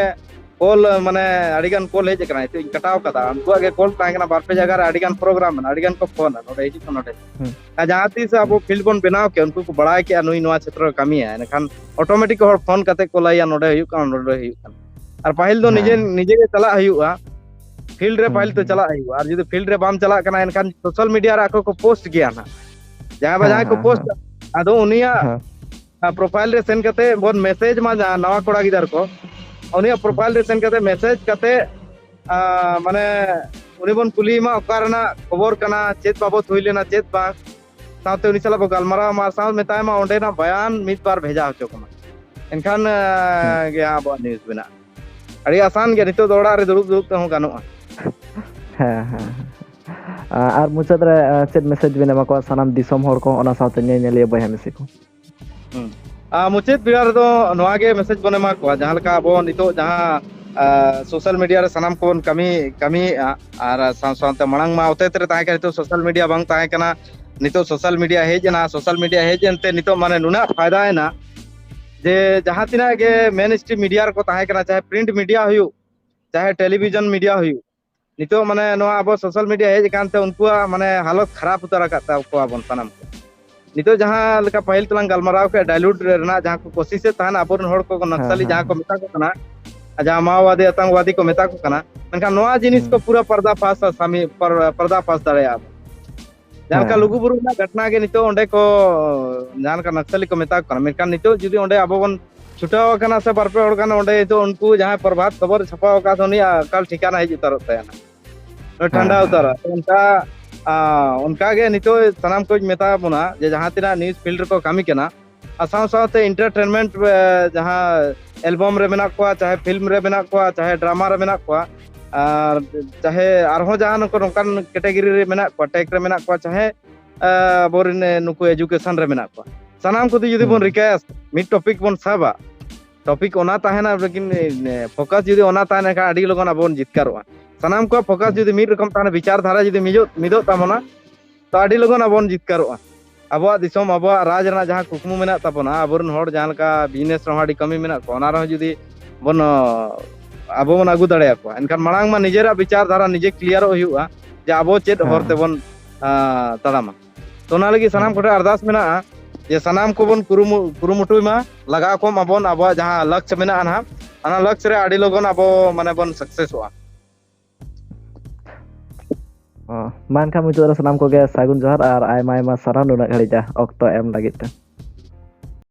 ᱠᱚᱞ, ᱢᱟᱱᱮ, ᱟᱹᱰᱤᱜᱟᱱ ᱠᱚᱞ ᱦᱮᱡ ᱟᱠᱟᱱᱟ, ᱱᱤᱛᱚᱜ ᱤᱧ ᱠᱟᱴᱟᱣ ᱠᱟᱫᱟ᱾ ᱩᱱᱠᱩᱣᱟᱜ ᱜᱮ ᱠᱚᱞ ᱛᱟᱦᱮᱸ ᱠᱟᱱᱟ, ᱵᱟᱨ ᱯᱮ ᱡᱟᱭᱜᱟ ᱨᱮ ᱟᱹᱰᱤᱜᱟᱱ ᱯᱨᱳᱜᱨᱟᱢ ᱢᱮᱱᱟᱜᱼᱟ, ᱟᱹᱰᱤᱜᱟᱱ ᱠᱚ ᱯᱷᱳᱱᱟ, ᱱᱚᱰᱮ ᱦᱤᱡᱩᱜ ᱠᱟᱱᱟ, ᱱᱚᱰᱮ᱾ ᱦᱩᱸ᱾ ᱟᱨ ᱡᱟᱦᱟᱸ ᱛᱤᱥ ᱟᱵᱚ ᱦᱩᱸ᱾ ᱯᱷᱤᱞᱰ ᱵᱚᱱ ᱵᱮᱱᱟᱣ ᱠᱮᱭᱟ, ᱩᱱᱠᱩ ᱠᱚ ᱵᱟᱲᱟᱭ ᱠᱮᱭᱟ ᱱᱩᱭ ᱱᱚᱣᱟ ᱪᱷᱮᱛᱨᱚ ᱨᱮ ᱠᱟᱹᱢᱤᱭᱟ, ᱮᱱᱠᱷᱟᱱ ᱚᱴᱳᱢᱮᱴᱤᱠ ᱦᱚᱲ ᱯᱷᱳᱱ ᱠᱟᱛᱮ ᱠᱚ ᱞᱟᱹᱭᱟ, ᱱᱚᱰᱮ ᱦᱩᱭᱩᱜ ᱠᱟᱱᱟ, ᱱᱚᱰᱮ ᱦᱩᱭᱩᱜ ᱠᱟᱱᱟ᱾ ᱟᱨ ᱯᱟᱹᱦᱤᱞ ᱫᱚ ᱱᱤᱡᱮ, ᱦᱮᱸ᱾ ᱱᱤᱡᱮ ᱜᱮ ᱪᱟᱞᱟᱜ ᱦᱩᱭᱩᱜᱼᱟ, ᱯᱷᱤᱞᱰ ᱨᱮ ᱦᱩᱸ, ᱯᱟᱹᱦᱤᱞ ᱫᱚ ᱦᱩᱸ᱾ ᱪᱟᱞᱟᱜ ᱦᱩᱭᱩᱜᱼᱟ᱾ ᱟᱨ ᱡᱩᱫᱤ ᱯᱷᱤᱞᱰ ᱨᱮ ᱵᱟᱢ ᱪᱟᱞᱟᱜ ᱠᱟᱱᱟ, ᱮᱱᱠᱷᱟᱱ ᱥᱳᱥᱟᱞ ᱢᱤᱰᱤᱭᱟ ᱨᱮ ᱟᱠᱚ ᱠᱚ ᱯᱳᱥᱴ ᱜᱮᱭᱟ ᱱᱟᱦᱟᱜ᱾ ᱡᱟᱦᱟᱸᱭ ᱵᱟ ᱦᱮᱸ, ᱡᱟᱦᱟᱸᱭ ᱠᱚ ᱦᱮᱸ, ᱯᱳᱥᱴ, ᱦᱮᱸ᱾ ᱟᱫᱚ ᱩᱱᱤᱭᱟᱜ ᱦᱮᱸ᱾ ᱟᱨ ᱯᱨᱚᱯᱷᱟᱭᱤᱞ ᱨᱮ ᱥᱮᱱ ᱠᱟᱛᱮ ᱵᱚᱱ ᱢᱮᱥᱮᱡᱽ ᱢᱟ, ᱡᱟᱦᱟᱸ ᱱᱟᱣᱟ ᱠᱚᱲᱟ ᱜᱤᱫᱟᱹᱨ ᱠᱚ, ᱩᱱᱤᱭᱟᱜ ᱦᱩᱸ᱾ ᱯᱨᱚᱯᱷᱟᱭᱤᱞ ᱨᱮ ᱥᱮᱱ ᱠᱟᱛᱮ ᱢᱮᱥᱮᱡᱽ ᱠᱟᱛᱮ, ᱟᱸ, ᱢᱟᱱᱮ, ᱩᱱᱤ ᱵᱚᱱ ᱠᱩᱞᱤᱭᱮ ᱢᱟ ᱚᱠᱟ ᱨᱮᱱᱟᱜ ᱠᱷᱚᱵᱚᱨ ᱠᱟᱱᱟ, ᱪᱮᱫ ᱵᱟᱵᱚᱛ ᱦᱩᱭ ᱞᱮᱱᱟ, ᱪᱮᱫ ᱵᱟᱝ᱾ ᱥᱟᱶᱛᱮ ᱩᱱᱤ ᱥᱟᱞᱟᱜ ᱵᱚ ᱜᱟᱞᱢᱟᱨᱟᱣ ᱢᱟ, ᱥᱟᱶ ᱢᱮᱛᱟᱭ ᱢᱟ ᱚᱸᱰᱮᱱᱟᱜ ᱵᱟᱭᱟᱱ ᱢᱤᱫ ᱵᱟᱨ ᱵᱷᱮᱡᱟ ᱦᱚᱪᱚ ᱠᱚᱢᱟ᱾ ᱮᱱᱠᱷᱟᱱ ᱜᱮ ᱦᱟᱸᱜ ᱟᱵᱚᱣᱟᱜ ᱱᱤᱭᱩᱡᱽ ᱵᱮᱱᱟᱜᱼᱟ᱾ ᱟᱹᱰᱤ ᱟᱥᱟᱱ ᱜᱮᱭᱟ, ᱱᱤᱛᱚᱜ ᱫᱚ ᱚᱲᱟᱜ ᱨᱮ ᱫᱩᱲᱩᱵ ᱫᱩᱲᱩᱵ ᱛᱮᱦᱚᱸ ᱜᱟᱱᱚᱜᱼᱟ᱾ ᱦᱮᱸ ᱦᱮᱸ᱾ ᱟᱨ ᱢᱩᱪᱟᱹᱫ ᱨᱮ ᱪᱮᱫ ᱢᱮᱥᱮᱡᱽ ᱵᱮᱱ ᱮᱢᱟ ᱠᱚᱣᱟ ᱥᱟᱱᱟᱢ ᱫᱤᱥᱚᱢ ᱦᱚᱲ ᱠᱚ, ᱚᱱᱟ ᱥᱟᱶᱛᱮ ᱧᱮᱧᱮᱞᱤᱭᱟᱹ ᱵᱚᱭᱦᱟ ᱢᱤᱥᱤ ᱠᱚ? ᱟᱨ ᱢᱩᱪᱟᱹᱫ ᱵᱮᱲᱟ ᱨᱮᱫᱚ ᱱᱚᱣᱟ ᱜᱮ ᱢᱮᱥᱮᱡᱽ ᱵᱚᱱ ᱮᱢᱟ ᱠᱚᱣᱟ, ᱡᱟᱦᱟᱸ ᱞᱮᱠᱟ ᱟᱵᱚ ᱱᱤᱛᱚᱜ ᱡᱟᱦᱟᱸ ᱥᱳᱥᱟᱞ ᱢᱤᱰᱤᱭᱟ ᱨᱮ ᱥᱟᱱᱟᱢ ᱠᱚᱵᱚᱱ ᱠᱟᱹᱢᱤ ᱠᱟᱹᱢᱤᱭᱮᱫᱼᱟ, ᱟᱨ ᱥᱟᱶ ᱥᱟᱶᱛᱮ ᱢᱟᱲᱟᱝ ᱢᱟ ᱚᱛᱮᱛ ᱨᱮ ᱛᱟᱦᱮᱸ ᱠᱟᱱᱟ, ᱱᱤᱛᱚᱜ ᱥᱳᱥᱟᱞ ᱢᱤᱰᱤᱭᱟ ᱵᱟᱝ ᱛᱟᱦᱮᱸ ᱠᱟᱱᱟ᱾ ᱱᱤᱛᱚᱜ ᱥᱳᱥᱟᱞ ᱢᱤᱰᱤᱭᱟ ᱦᱮᱡ ᱮᱱᱟ, ᱥᱳᱥᱟᱞ ᱢᱤᱰᱤᱭᱟ ᱦᱮᱡ ᱮᱱᱛᱮ ᱱᱤᱛᱚᱜ ᱢᱟᱱᱮ ᱱᱩᱱᱟᱹᱜ ᱯᱷᱟᱭᱫᱟ ᱮᱱᱟ ᱡᱮ ᱡᱟᱦᱟᱸ ᱛᱤᱱᱟᱹᱜ ᱜᱮ ᱢᱮᱱ ᱥᱴᱨᱤᱢ ᱢᱤᱰᱤᱭᱟ ᱨᱮᱠᱚ ᱛᱟᱦᱮᱸ ᱠᱟᱱᱟ, ᱪᱟᱦᱮ ᱯᱨᱤᱱᱴ ᱢᱤᱰᱤᱭᱟ ᱦᱩᱭᱩᱜ, ᱪᱟᱦᱮ ᱴᱮᱞᱤᱵᱷᱤᱡᱚᱱ ᱢᱤᱰᱤᱭᱟ ᱦᱩᱭᱩᱜ, ᱱᱤᱛᱚᱜ ᱢᱟᱱᱮ ᱱᱚᱣᱟ ᱟᱵᱚ ᱥᱳᱥᱟᱞ ᱢᱤᱰᱤᱭᱟ ᱦᱮᱡ ᱟᱠᱟᱱ ᱛᱮ ᱩᱱᱠᱩᱣᱟᱜ ᱢᱟᱱᱮ ᱦᱟᱞᱚᱛ ᱠᱷᱟᱨᱟᱯ ᱩᱛᱟᱹᱨ ᱟᱠᱟᱫ ᱛᱟᱠᱚᱣᱟ ᱵᱚᱱ ᱥᱟᱱᱟᱢ ᱠᱚ᱾ ᱱᱤᱛᱚᱜ ᱡᱟᱦᱟᱸ ᱞᱮᱠᱟ ᱯᱟᱹᱦᱤᱞ ᱛᱮᱞᱟᱝ ᱜᱟᱞᱢᱟᱨᱟᱣ ᱠᱮᱫ, ᱰᱟᱭᱞᱩᱴ ᱨᱮᱱᱟᱜ ᱡᱟᱦᱟᱸ ᱠᱚ ᱠᱳᱥᱤᱥᱮᱫ ᱛᱟᱦᱮᱱ ᱟᱵᱚᱨᱮᱱ ᱦᱚᱲ ᱠᱚ, ᱱᱟᱠᱥᱟᱞᱤ ᱡᱟᱦᱟᱸ ᱠᱚ ᱢᱮᱛᱟ ᱠᱚ ᱠᱟᱱᱟ, ᱡᱟᱦᱟᱸ ᱢᱟᱣᱳᱵᱟᱫᱤ ᱟᱛᱟᱝᱠᱵᱟᱫᱤ ᱠᱚ ᱢᱮᱛᱟ ᱠᱚ ᱠᱟᱱᱟ, ᱢᱮᱱᱠᱷᱟᱱ ᱱᱚᱣᱟ ᱡᱤᱱᱤᱥ ᱠᱚ ᱯᱩᱨᱟᱹ ᱯᱟᱨᱫᱟ ᱯᱷᱟᱥ ᱥᱟᱢᱤ ᱯᱟᱨ- ᱯᱟᱨᱫᱟ ᱯᱷᱟᱥ ᱫᱟᱲᱮᱭᱟᱜᱼᱟ ᱵᱚᱱ᱾ ᱡᱟᱦᱟᱸ ᱞᱮᱠᱟ ᱞᱩᱜᱩ ᱵᱩᱨᱩ ᱨᱮᱱᱟᱜ ᱜᱷᱚᱴᱱᱟ ᱜᱮ ᱱᱤᱛᱚᱜ ᱚᱸᱰᱮ ᱠᱚ ᱡᱟᱦᱟᱸ ᱞᱮᱠᱟ ᱱᱟᱠᱥᱟᱞᱤ ᱠᱚ ᱢᱮᱛᱟ ᱠᱚ ᱠᱟᱱᱟ, ᱢᱮᱱᱠᱷᱟᱱ ᱱᱤᱛᱚᱜ ᱡᱩᱫᱤ ᱚᱸᱰᱮ ᱟᱵᱚ ᱵᱚᱱ ᱪᱷᱩᱴᱟᱹᱣ ᱟᱠᱟᱱᱟ ᱥᱮ ᱵᱟᱨ ᱯᱮ ᱦᱚᱲ ᱜᱟᱱ ᱚᱸᱰᱮ ᱱᱤᱛᱚᱜ ᱩᱱᱠᱩ ᱡᱟᱦᱟᱸᱭ ᱯᱨᱚᱵᱷᱟᱛ ᱠᱷᱚᱵᱚᱨ ᱪᱷᱟᱯᱟᱣ ᱟᱠᱟᱫ ᱩᱱᱤᱭᱟᱜ ᱮᱠᱟᱞ ᱴᱷᱤᱠᱟᱱᱟ ᱦᱮᱡ ᱩᱛᱟᱹᱨᱚᱜ ᱛᱟᱭᱟ ᱱᱟᱜ᱾ ᱴᱷᱟᱱᱰᱟ ᱩᱛᱟᱹᱨᱟ᱾ ᱚᱱᱠᱟ ᱚᱱᱠᱟ ᱜᱮ ᱱᱤᱛᱚᱜ ᱥᱟᱱᱟᱢ ᱠᱚᱧ ᱢᱮᱛᱟ ᱵᱚᱱᱟ ᱡᱮ ᱡᱟᱦᱟᱸ ᱛᱤᱱᱟᱹᱜ ᱱᱤᱭᱩᱡᱽ ᱯᱷᱤᱞᱰ ᱨᱮᱠᱚ ᱠᱟᱹᱢᱤ ᱠᱟᱱᱟ, ᱟᱨ ᱥᱟᱶ ᱥᱟᱶᱛᱮ ᱮᱱᱴᱟᱨᱴᱮᱱᱢᱮᱱᱴ ᱡᱟᱦᱟᱸ ᱮᱞᱵᱟᱢ ᱨᱮ ᱢᱮᱱᱟᱜ ᱠᱚᱣᱟ, ᱪᱟᱦᱮ ᱯᱷᱤᱞᱢ ᱨᱮ ᱢᱮᱱᱟᱜ ᱠᱚᱣᱟ, ᱪᱟᱦᱮ ᱰᱨᱟᱢᱟ ᱨᱮ ᱢᱮᱱᱟᱜ ᱠᱚᱣᱟ, ᱟᱨ ᱪᱟᱦᱮ ᱟᱨᱦᱚᱸ ᱡᱟᱦᱟᱸ ᱱᱩᱠᱩ ᱱᱚᱝᱠᱟᱱ ᱠᱮᱴᱮᱜᱚᱨᱤ ᱨᱮ ᱢᱮᱱᱟᱜ ᱠᱚᱣᱟ, ᱴᱮᱠ ᱨᱮ ᱢᱮᱱᱟᱜ ᱠᱚᱣᱟ, ᱪᱟᱦᱮ ᱟᱵᱚᱨᱮᱱ ᱱᱩᱠᱩ ᱮᱡᱩᱠᱮᱥᱚᱱ ᱨᱮ ᱢᱮᱱᱟᱜ ᱠᱚᱣᱟ, ᱥᱟᱱᱟᱢ ᱠᱚᱛᱮ ᱡᱩᱫᱤ ᱵᱚᱱ ᱨᱤᱠᱟᱭᱟ, ᱢᱤᱫ ᱴᱚᱯᱤᱠ ᱵᱚᱱ ᱥᱟᱵᱟ, ᱴᱚᱯᱤᱠ ᱚᱱᱟ ᱛᱟᱦᱮᱱᱟ, ᱞᱮᱠᱤᱱ ᱯᱷᱳᱠᱟᱥ ᱡᱩᱫᱤ ᱚᱱᱟ ᱛᱟᱦᱮᱱᱟ ᱮᱱᱠᱷᱟᱱ ᱟᱹᱰᱤ ᱞᱚᱜᱚᱱ ᱟᱵᱚ ᱵᱚᱱ ᱡᱤᱛᱠᱟᱨᱚᱜᱼᱟ᱾ ᱥᱟᱱᱟᱢ ᱠᱚᱣᱟᱜ ᱯᱷᱳᱠᱟᱥ ᱡᱩᱫᱤ ᱢᱤᱫ ᱨᱚᱠᱚᱢ ᱛᱟᱦᱮᱱᱟ, ᱵᱤᱪᱟᱨ ᱫᱷᱟᱨᱟ ᱡᱩᱫᱤ ᱢᱤᱫᱚᱜ ᱢᱤᱫᱚᱜ ᱛᱟᱵᱚᱱᱟ, ᱛᱚ ᱟᱹᱰᱤ ᱞᱚᱜᱚᱱ ᱟᱵᱚ ᱵᱚᱱ ᱡᱤᱛᱠᱟᱨᱚᱜᱼᱟ᱾ ᱟᱵᱚᱣᱟᱜ ᱫᱤᱥᱚᱢ, ᱟᱵᱚᱣᱟᱜ ᱨᱟᱡᱽ ᱨᱮᱱᱟᱜ ᱡᱟᱦᱟᱸ ᱠᱩᱠᱢᱩ ᱢᱮᱱᱟᱜ ᱛᱟᱵᱚᱱᱟ, ᱟᱵᱚᱨᱮᱱ ᱦᱚᱲ ᱡᱟᱦᱟᱸ ᱞᱮᱠᱟ ᱵᱤᱡᱽᱱᱮᱥ ᱨᱮᱦᱚᱸ ᱟᱹᱰᱤ ᱠᱟᱹᱢᱤ ᱢᱮᱱᱟᱜ ᱠᱚᱣᱟ, ᱚᱱᱟ ᱨᱮᱦᱚᱸ ᱡᱩᱫᱤ ᱵᱚᱱ ᱟᱵᱚ ᱵᱚᱱ ᱟᱹᱜᱩ ᱫᱟᱲᱮᱭᱟᱠᱚᱣᱟ, ᱮᱱᱠᱷᱟᱱ ᱢᱟᱲᱟᱝ ᱢᱟ ᱱᱤᱡᱮᱨᱟᱜ ᱵᱤᱪᱟᱨ ᱫᱷᱟᱨᱟ ᱱᱤᱡᱮ ᱠᱞᱤᱭᱟᱨᱚᱜ ᱦᱩᱭᱩᱜᱼᱟ ᱡᱮ ᱟᱵᱚ ᱪᱮᱫ ᱦᱚᱨ ᱛᱮᱵᱚᱱ ᱛᱟᱲᱟᱢᱟ᱾ ᱛᱚ ᱚᱱᱟ ᱞᱟᱹᱜᱤᱫ ᱥᱟᱱᱟᱢ ᱠᱚᱴᱷᱮᱱ ᱟᱨᱫᱟᱥ ᱢᱮᱱᱟᱜᱼᱟ ᱡᱮ ᱥᱟᱱᱟᱢ ᱠᱚᱵᱚᱱ ᱠᱩᱨᱩᱢᱩ- ᱠᱩᱨᱩᱢᱩᱴᱩᱭ ᱢᱟ, ᱞᱟᱜᱟᱣ ᱠᱚᱜ ᱢᱟᱵᱚᱱ, ᱟᱵᱚᱣᱟᱜ ᱡᱟᱦᱟᱸ ᱞᱚᱠᱥᱭᱚ ᱢᱮᱱᱟᱜᱼᱟ ᱱᱟᱦᱟᱜ, ᱚᱱᱟ ᱞᱚᱠᱥᱭᱚ ᱨᱮ ᱟᱹᱰᱤ ᱞᱚᱜᱚᱱ ᱟᱵᱚ ᱢᱟᱱᱮ ᱵᱚᱱ ᱥᱟᱠᱥᱮᱥᱚᱜᱼᱟ᱾ ᱚ, ᱢᱟ ᱮᱱᱠᱷᱟᱱ ᱢᱩᱪᱟᱹᱫ ᱨᱮ ᱥᱟᱱᱟᱢ ᱠᱚᱜᱮ ᱥᱟᱹᱜᱩᱱ ᱡᱚᱦᱟᱨ ᱟᱨ ᱟᱭᱢᱟ ᱟᱭᱢᱟ ᱥᱟᱨᱦᱟᱣ ᱱᱩᱱᱟᱹᱜ ᱜᱷᱟᱹᱲᱤᱡ ᱚᱠᱛᱚ ᱮᱢ ᱞᱟᱹᱜᱤᱫ ᱛᱮ᱾